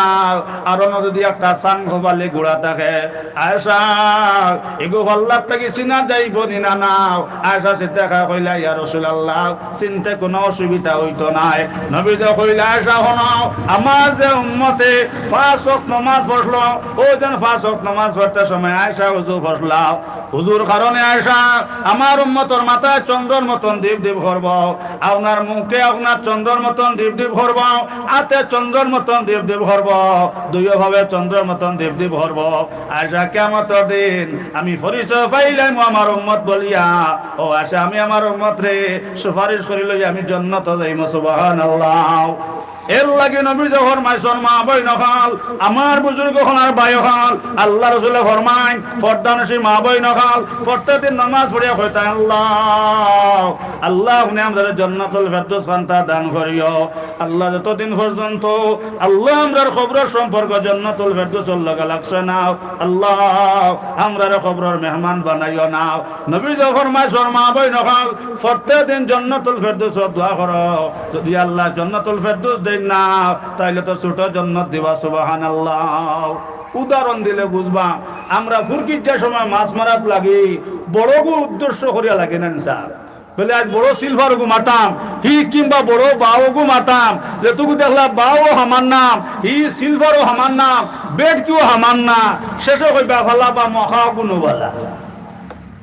আর অনো যদি একটা সান খোপালি গুড়া থাকে, আয়েশা, এগু ফাল্লার থাকি চিনা যাইবো নি না নাও? আয়েশা সিদ্দিকা কইলা, ইয়া রাসূলুল্লাহ, চিনতে কুনু অসুবিধা অইতো নায়। নবীজি কইলা, আয়েশা, হুনো, আমার যে উম্মতে পাঁচ ওয়াক্ত নমাজ পড়লো, অউ যেন পাঁচ ওয়াক্ত নমাজ পড়তে সময় আয়েশা অজু পড়লা, অজুর কারণে আয়েশা, আমার উম্মতর মাথায় চন্দ্রর মতন দীপ দীপ করবো, আপনার মুখে আপনার চন্দ্রর মতন দীপ দীপ করবো, আতে চন্দ্রর মতন দীপ দীপ করবো, দুইও ভাবে চন্দ্রর মতন দীপ দীপ করবো। আয়েশা, কিয়ামতর দিন আমি পরিচয় পাইলাইমু আমার উম্মত বলিয়া, ও আয়েশা, আমি আমার উম্মতরে সুপারিশ করি লই আমি জন্নতো যাইমু। সুবহানাল্লাহ। এরলাগি নবীজি ফরমাইছইন, মা বইন অকল, আমার বুজুর্গ অকল আর ভাই অকল, আল্লার রসুলে ফরমাইন, পর্দানশীন মা বইন অকল, প্রত্যেক দিন নমাজ পড়িয়া কইতা, আল্লাহ, আল্লাহ, আপনে আমরারে জন্নতুল ফেরদৌস খানতা দান করিও। আল্লাহ, যতদিন পর্যন্ত, আল্লাহ, আমরার কবরর সম্পর্ক জন্নতুল ফেরদৌসর লগে লাগছে না, আল্লাহ, আমরারে কবরর মেহমান বানাইও না। নবীজি ফরমাইছইন, মা বইন অকল, প্রত্যেক দিন জন্নতুল ফেরদৌসর দোয়া করো। যদি আল্লায় জন্নতুল ফেরদৌস দেইন না, তাইলে তো ছোট জন্নত দিবা। সুবহানাল্লাহ। উদাহরণ দিলে বুঝবা, আমরা ফুরকিত যে সময় মাছ মারাত লাগি, বড়গু উদ্দেশ্য করিয়া লাগি না নি সাব? বলে, আইজ বড় সিলভারগু মারতাম, হি কিংবা বড় বাউগু মারতাম, যেটুকু দেখলা বাউও হামার নাম, হি সিলভারও হামার নাম, বেটকিও হামার নাম, শেষে কইবা, ফালা বা মখাও কুনু বালা।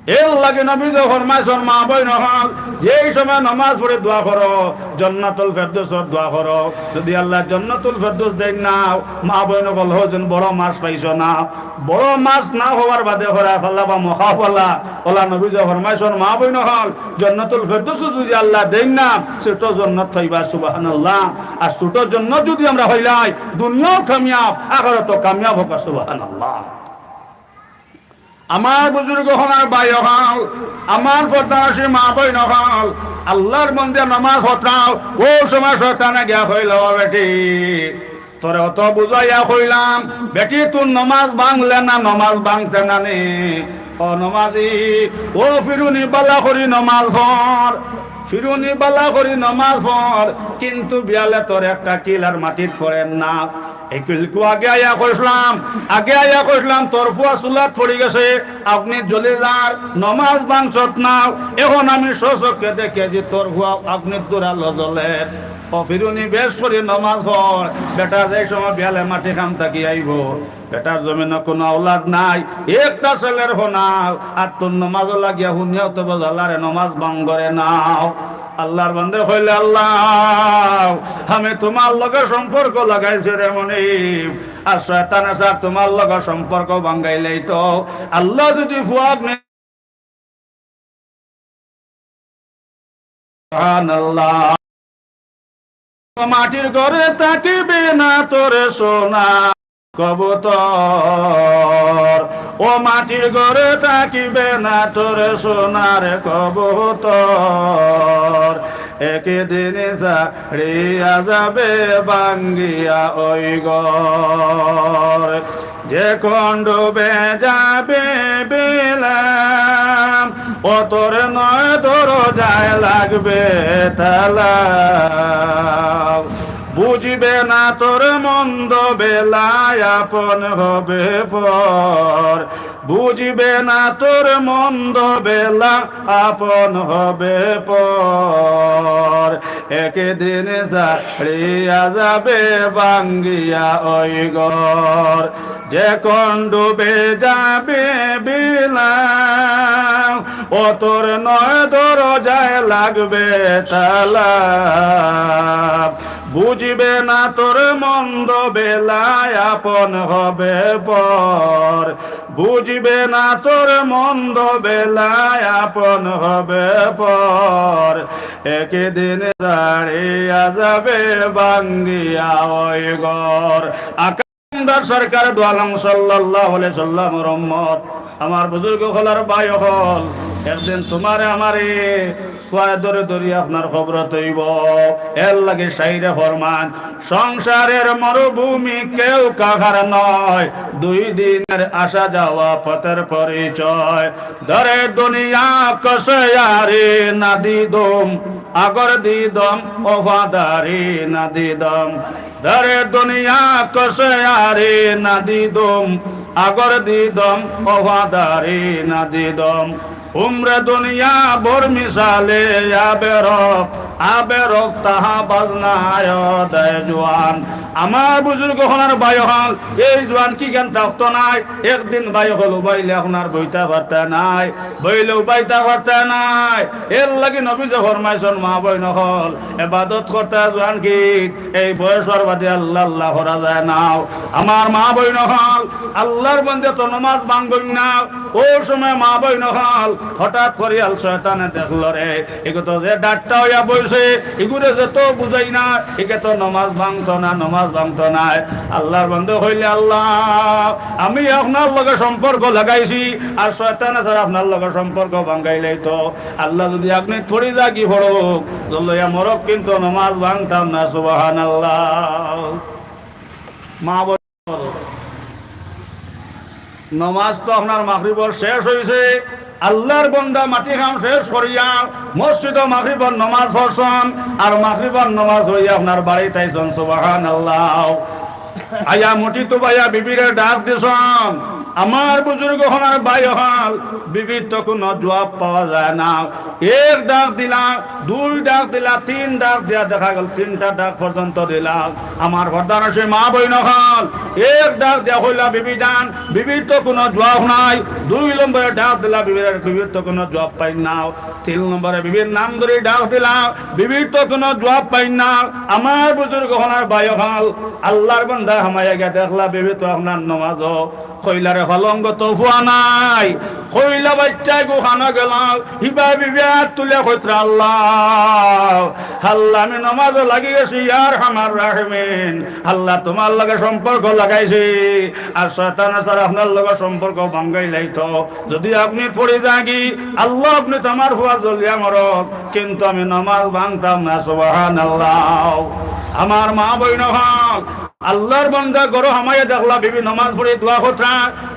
এরলাগি নবীজি ফরমাইছইন, মা বইন অকল, যেই সময় নমাজ পড়ি দোয়া করো, জন্নাতুল ফেরদৌসর দোয়া করো। যদি আল্লায় জন্নাতুল ফেরদৌস দেইন না, মা বইন অকল, অউ যেন বড় মাছ পাইছো না, বড় মাছ না পাওয়ার বাদে করা ফালা বা মখা ফালা, অলা নবীজি ফরমাইছইন, মা বইন অকল, জন্নাতুল ফেরদৌসও যদি আল্লায় দেইন না, ছোট জন্নত পাইবা। সুবহানাল্লাহ। আর ছোট জন্নত যদি আমরা পাইলাই, দুনিয়াও কামিয়াব, আখিরাতও কামিয়াব অউক। সুবহানাল্লাহ। আমার বুজুর্গ অকল আর ভাই অকল, আমার পর্দানশীন মা বইন অকল, আল্লার বন্দে নমাজ পড়তাও, অউ সময় শয়তানে গিয়া কইলো, "ও বেটি, তোরে অত বুঝাইয়া কইলাম, বেটি, তোর নমাজ ভাঙলে না, নমাজ ভাঙতে না নি? ও নমাজি, ও ফিরুনি, বালা করি নমাজ পড়, ফিরুনি, বালা করি নমাজ পড়, কিন্তু বিয়ালে তোর একটা কিল আর মাটিত পড়ের না।" এই কিলকু আগে আইয়া কইছলাম, আগে আইয়া কইছলাম, তোর ফুয়া চুলাত পড়ি গেছে, আগুনিত জ্বলি যার, নমাজ ভাঙছত না। এখন আমি স্বচক্ষে দেখি যে তোর ফুয়া আগুনির ধুলাত জ্বলের। ও ফিরুনি, বেশ করি নমাজ পড়। বেটা যেই সময় বিয়ালে মাটি কাম থাকি আইবো, বেটার জমিনো কুনু আওলাদ নাই, একটা ছেলের ফনা, আর তোর নমাজও লাগিয়া হুনিয়াও তো বুঝালারে নমাজ ভাঙ্গরে নাও। আল্লার বন্দে কইলে, "আল্লাহ, আমি তুমার লগে সম্পর্ক লাগাইছি রে মনিব, আর শয়তানে সাব তুমার লগে সম্পর্ক ভাঙ্গাইলাইতো।" আল্লাহ যদি ফুয়াক নি-, সুবহানাল্লাহ। মাটির ঘরে থাকিবে না তোর সোনা কবুতর, ও মাটির ঘরে থাকিবে না তোর সোনার কবুতর। একদিন ছাড়িয়া যাবে ভাঙ্গিয়া ওই ঘর। যে কোন ডুবে যাবে বিলাম, ও তোর নয় দরজায় লাগবে তালা। বুঝবে না তোর মন্দ বেলায় আপন হবে পর, বুঝবে না তোর মন্দ বেলা আপন হবে পর। একদিন ছাড়িয়া যাবে ভাঙ্গিয়া ওই ঘর, যে কোন ডুবে যাবে বিলাম, ও তোর নয় দরজায় লাগবে তালা। বুঝবে না তোর মন্দ বেলায় আপন হবে পর, বুঝবে না তোর মন্দ বেলায় আপন হবে পর। একদিন ছাড়িয়া যাবে ভাঙ্গিয়া ওই ঘর। আকামদার সরকার দু আলম সাল্লাল্লাহু আলাইহি সাল্লামর উম্মত, আমার বুজুর্গ অকল আর ভাই অকল, একদিন তুমারে আমারে ছুয়ায় ধরি ধরি আপনার কবরো থইবো। এর লাগি শাইরে ফরমান, সংসারের মরুভূমি কেউ কাহার নয়, দুই দিনের আসা যাওয়া পথের পরিচয়। দরে দুনিয়া কসে আরে না দিদম, আগর দিদম, ওফাদারি না দিদম। দরে দুনিয়া কসে আরে না দিদম, আগর দিদম, ওফাদারি না দিদম। উমরে দুনিয়া ভর মিসালে আবেরক, আবেরক তাহা বাজনা আয় দেয় জোয়ান। আমার বুজুর্গ অকল আর ভাই অকল, এই জোয়ান কিখান থাকতো নায়, একদিন ভাই অকল উবাইলে আপনার বইতা পারতা নায়, বইলে উবাইতা পারতা নায়। এর লাগি নবীজি ফরমাইছইন, মা বইন অকল, এবাদত করতা জোয়ান কিত, এই বয়সর বাদে আল্লাহ আল্লাহ করা যায় না। আমার মা বইন অকল, আল্লাহর বন্দে তো নমাজ ভাঙ্গইন না। অউ সময় মা বইন অকল, হঠাৎ করি আল শয়তানে দেখলো রে, ইগু তো যে ডাট্টা অইয়া বইছে, ইগুরে যে তো বুঝাই না, ইগে তো নমাজ ভাঙতো না, নমাজ ভাঙতো নায়। আল্লাহর বন্দে কইলে, আল্লাহ, আমি আপনার লগে সম্পর্ক লাগাইছি, আর শয়তানে ছাড়া আপনার লগে সম্পর্ক ভাঙ্গাইলাইতো। আল্লাহ, যদি আপনি থুড়ি জাগি পড়ুক, জল্লইয়া মরক, কিন্তু নমাজ ভাঙতাম না। সুবহানাল্লাহ। মা বল, নমাজ তো আপনার মাগরিবর শেষ অইছে, আল্লাহর বন্দা মাটি কাম শেষ করিয়া মসজিদো মাগরিবর নমাজ পড়ছইন, আর মাগরিবর নমাজ পড়িয়া আপনার বাড়িত আইছইন। সুবহানাল্লাহ। আইয়া মুঠি তুবাইয়া বিবিরে ডাক দিছইন। আমার বুজুর্গ অকল আর ভাই অকল, বিবির তো কুনু জুয়াব পাওয়া যায় না। এক ডাক দিলা, দুই ডাক দিলা, তিন ডাক দিয়া দেখা গেল তিনটা ডাক পর্যন্ত দিলা। আমার পর্দানশীন মা বইন অকল, এক ডাক দিয়া কইলা, বিবি জান, বিবির তো কুনু জুয়াব নাই। দুই নম্বরে ডাক দিলা, বিবির, বিবির তো কুনু জুয়াব পাইন না। তিন নম্বরে বিবির নাম ধরি ডাক দিলা, বিবির তো কুনু জুয়াব পাইন না। আমার বুজুর্গ অকল আর ভাই অকল, আল্লাহর বন্দা হামাইয়া গিয়া দেখলা, বিবি তো আপনার নমাজো। কইলা, রে পালঙ্গ তো ফুয়া নাই। কইলা, বাইচ্চা গু কানো গেলা, হিবায় বিবিয়ে আত তুলিয়া কইতরা, আল্লাহ, আল্লাহ, আমি নমাজো লাগি গেছি, ইয়া আরহামার রাহিমিন, আল্লাহ, তুমার লগে সম্পর্ক লাগাইছি, আর শয়তানে ছাড়া আপনার লগে সম্পর্ক ভাঙ্গাইলাইতো। যদি আপনি পড়ি যাগি, আল্লাহ, আপনি তো আমার ফুয়া জল্লইয়া মরক, কিন্তু আমি নমাজ ভাঙতাম না। সুবহানাল্লাহ। আমার মা বইন অকল, আল্লাহর বন্দা ঘরো হামাইয়া দেখলা বিবি নমাজ পড়ি দোয়া করতা,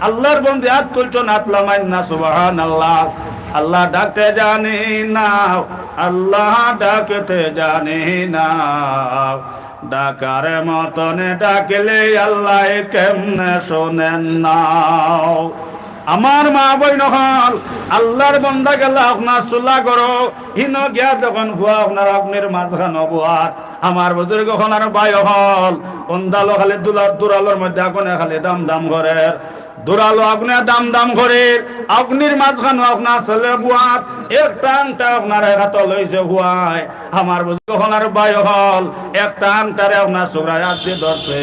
আল্লাহর বন্দে আত তুলছইন, আত লামাইন না। সুবহানাল্লাহ। আল্লাহ ডাকতে জানি না, আল্লাহ ডাকতে জানি না, ডাকার মতনে ডাকলে আল্লাহ কেমনে শোনেন না? আমার মা বইন অকল, আল্লাহর বন্দা গেলা আপনার চুলা ঘরো, হিনো গিয়া দেখইন ফুয়া আপনার অগ্নির মাঝখানো বওয়াত। আমার বুজুর্গ অকল আর ভাই অকল, উন্দালো খালি দুলা-, দুরালোর মধ্যে আগুনে খালি দাম দাম করের। দুরালো আগুনে দাম দাম করের। অগ্নির মাঝখানো আপনার ছেলে বওয়াত। এক টাংটা আপনার এক আতো লইছে ফুয়ায়। আমার বুজুর্গ অকল আর ভাই অকল, এক টাংটারে আপনার ছোকরায় আত দি ধরছে।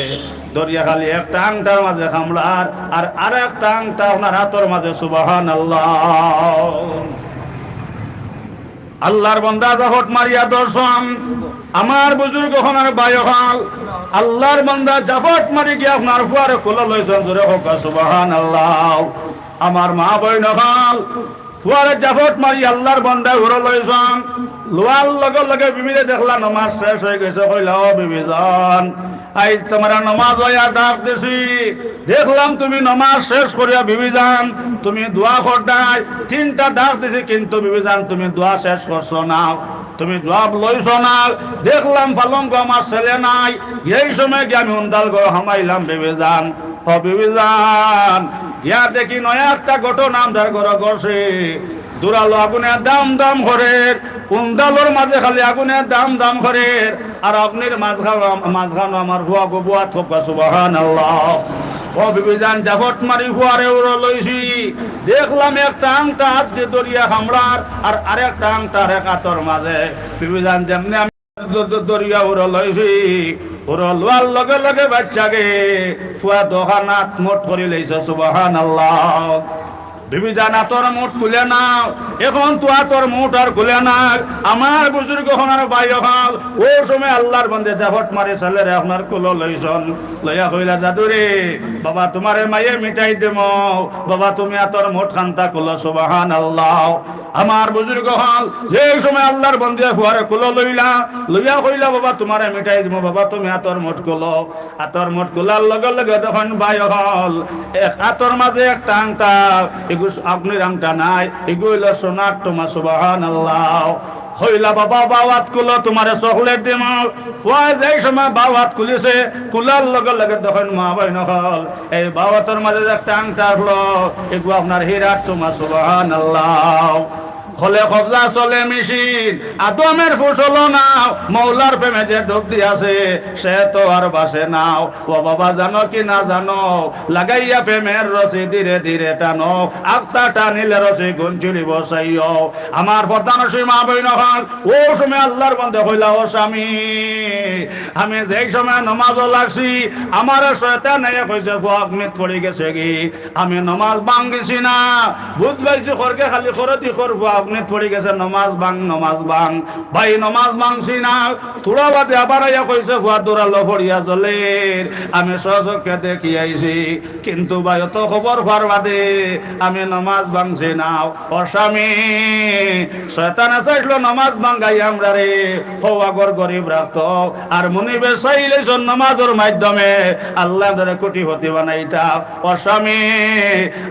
ধরিয়া খালি এক টাংটার মাঝে কামড়ার, আর আরেক টাংটা আপনার আতর মাঝে। সুবহানাল্লাহ। আল্লাহর বন্দা জাফট মারিয়া ধরছইন। আমার বুজুর্গ অকল আর ভাই অকল, আল্লাহর বন্দা জাফট মারি গিয়া আপনার ফুয়ারে কুলো লইছইন। জোরে কউক্কা সুবহানাল্লাহ। আমার মা বইন অকল, ফুয়ারে জাফট মারি আল্লাহর বন্দায় উরো লইছইন। লওয়ার লগে লগে বিবিরে দেখলা নমাজ শেষ অই গেছে। কইলা, ও বিবি জান, আইজ তুমারে নমাজ অইয়া ডাক দিছি, দেখলাম তুমি নমাজ শেষ করিয়া, বিবি জান, তুমি দোয়া কররায়। তিনটা ডাক দিছি, কিন্তু বিবি জান, তুমি দোয়া শেষ করছো না, তুমি জুয়াব লইছো না। দেখলাম পালঙ্গো আমার ছেলে নাই, এই সময় গিয়া আমি উন্দাল ঘরো হামাইলাম, বিবি জান। ও বিবি জান, গিয়া দেখি নয়া একটা ঘটনা আমরার ঘরো ঘটছে। দুরালো আগুনে দাম দাম করের, উন্দালর মাঝে খালি আগুনে দাম দাম করের, আর অগ্নির মাঝখানো, মাঝখানো আমার ফুয়া গু বওয়াত। কউক্কা সুবহানাল্লাহ। ও বিবি জান, জাফট মারি ফুয়ারে উরো লইছি, দেখলাম এক টাংটা আত দি ধরিয়া কামড়ার, আর আরেক টাংটা আরেক আতর মাঝে। বিবি জান, যেমনে আমি দ-, দ-, ধরিয়া উরো লইছি, উরো লওয়ার লগে লগে বাইচ্চাগে ফুয়া দুখান আত মুঠ করি লইছে। সুবহানাল্লাহ। বিবি জান, আতর মুঠ খুলে নাও, এখন তো আতর মুঠ আর খুলে না। আমার বুজুর্গ অকল আর ভাই অকল, অউ সময় আল্লার বন্দে জাপট মারি সাল্লে রে আপনার কুলো লইছইন, লইয়া কইলা, "জাদু রে, বাবা তুমারে মায়ে মিটাই দিমু, বাবা তুমি আতর মুঠ খান্তা খুলো।" সুবহানাল্লাহ। আমার বুজুর্গ অকল, যেই সময় আল্লার বন্দে ফুয়ারে কুলো লইলা, লইয়া কইলা, "বাবা তুমারে মিটাই দিমু, বাবা তুমি আতর মুঠ খুলো।" আতর মুঠ খুলার লগে লগে দেখইন ভাই অকল, এক আতর মাঝে একটা আংটা, ইগু অগ্নির আংটা নায়, ইগু অইলো সোনার টোমা। সুবহানাল্লাহ। কইলা, "বাবা, বাউ আত খুলো, তুমারে চকলেট দিমু।" ফুয়ায় যেই সময় বাউ আত খুলিছে, খুলার লগে লগে দেখইন মা বইন অকল, এই বাউ আতর মাঝে যে একটা আংটা আছলো, ইগু আপনার হীরার টোমা। সুবহানাল্লাহ। হলে কবজা চলে মেশিন, আদমের ফুসলো নাও, মৌলার প্রেমে যে ডুব দিয়াছে, সে তো আর বাসে নাও। ও বাবা, জানো কি না জানো, লাগাইয়া প্রেমের রশি ধীরে ধীরে টানো, আখতা টানিলে রশি গুন ছিড়িবো চাইও। আমার প্রধান রশি মা বইন অকল, অউ সময় আল্লার বন্দে কইলা, "ও স্বামী, আমি যেই সময় নমাজো লাগছি, আমারে শয়তানে কইছে, 'ফুয়া অগ্নিত পড়ি গেছে গি।' আমি নমাজ ভাঙ্গিছি না, বুঝ পাইছি খরকে খালি খরদি খর ফুয়া অগ্নিত পড়ি গেছে, নমাজ ভাং, নমাজ ভাং।" ভাই নমাজ ভাংছি না, থুড়া বাদে আবার আইয়া কইছে, "ফুয়া দৌড়ালো পড়িয়া জলের, আমি স্বচক্ষে দেখি আইছি, কিন্তু ভাই অত খবর পাওয়ার বাদে আমি নমাজ ভাংছি না।" ও স্বামী, শয়তানে চাইছিল নমাজ ভাঙ্গাই আমরারে, হউ আগর গরিব রাখতো, আর মুনিবে চাইলেছইন নমাজর মাধ্যমে আল্লায় আমরারে কোটিপতি বানাইতা। ও স্বামী,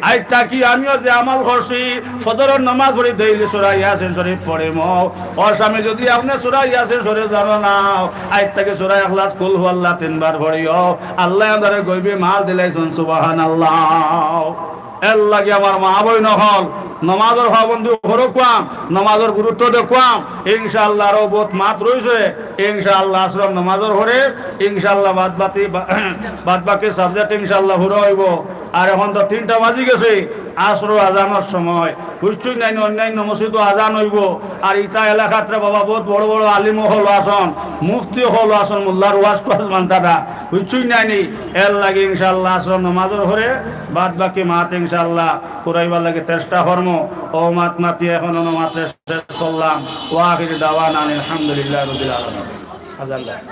আইজ থাকি আমিও যে আমল করছি, ফজরর নমাজ পড়ি ডেইলি সূরা ইয়াসিন শরীফ পড়িমু। ও স্বামী, যদি আপনে সূরা ইয়াসিন শরীফ জানো না, আইজ থাকি সূরা ইখলাস, কুল হু আল্লাহ তিনবার পড়িও। আল্লায় আমরারে গইবি মাল দিলাইছইন, সুবহানাল্লাহ। এর লাগি আমার মা বইন অকল, নমাজর পাবন্দি করউক্কা, নমাজর গুরুত্ব দেখউক্কা। ইনশাআল্লাহ আরো বউত মাত রইছে। ইনশাআল্লাহ আসরর নমাজর পরে, ইনশাআল্লাহ বাদ বাকি, বাদ বাকি subject ইনশাআল্লাহ পুরা অইবো। আর এখন তো তিনটা বাজি গেছে, আসরর আজানর সময়। বুঝছইন নানি, অইন্যান্য মসজিদো আজান অইবো। আর ইতা এলাকাত রে বাবা বউত বড় বড় আলিম অকল আছইন, মুফতি অকল আছইন, মোল্লার ওয়াজ টোয়াজ মানতা না। বুঝছইন নানি? এর লাগি ইনশাআল্লাহ আসরর নমাজর পরে বাদ বাকি মাত ইনশাআল্লাহ পুরাইবার লাগি চেষ্টা করমু। অউ মাত মাতি এখন অনো মাত্র শেষ করলাম। ওয়া আখিরু দাওয়ানা আনিল হামদুলিল্লাহি রাব্বিল আলামিন। আজান দেয়।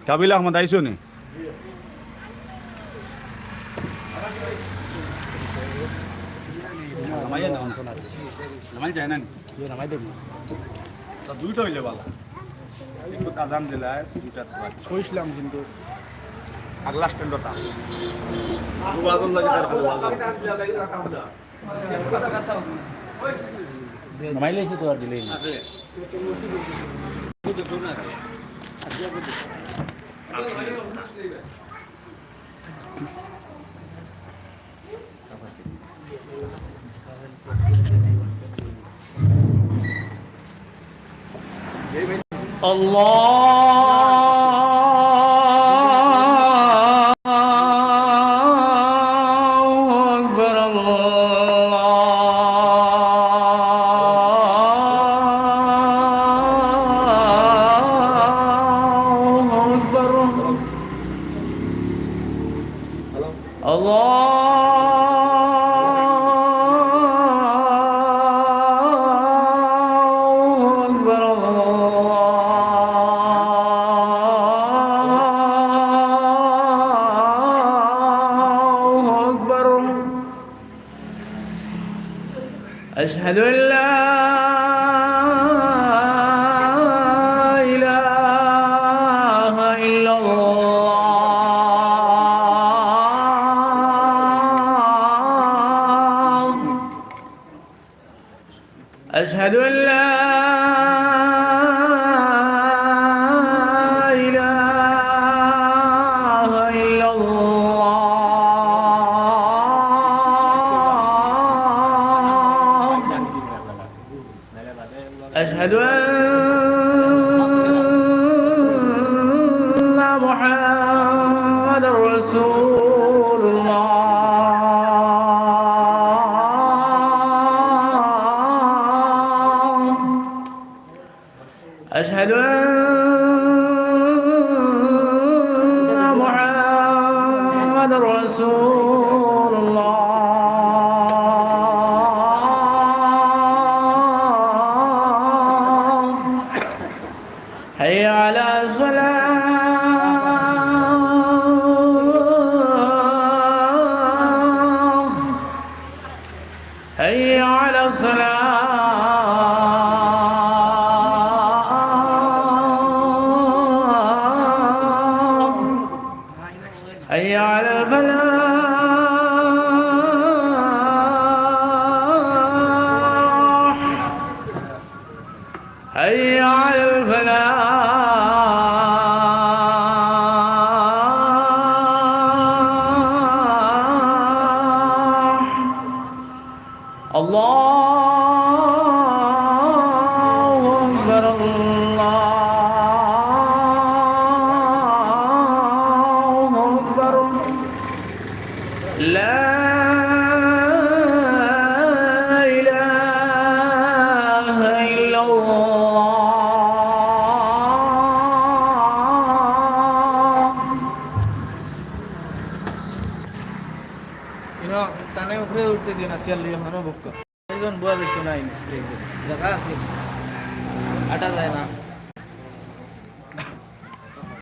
কাবিল আহমদ আইছো নি? নামাই যায় না নি? তা দুইটা অইলে ভালা। একটু আজান দিলে দুইটা তো আছে। কইছিলাম কিন্তু আগলা স্ট্যান্ডটা। বাজার লাগে তার খালি বাজার। নামাইলে তো আর দিলেই না। الله أكبر، الله أكبر. الله أكبر، الله أكبر. أشهد أن لا إله إلا الله. أشهد أن لا إله إلا الله. أشهد أن محمدا رسول الله. حي على الصلاة. حي على الفلاح. حي على الفلاح. الله أكبر، الله أكبر. لا إله إلا الله. ইনো তানে উপরে উঠতে দিন, আসিয়ার লইয়া হনো বক্কা। একজন বুয়া দেখতো না, ইনো জায়গা আছে, আটা যায় না।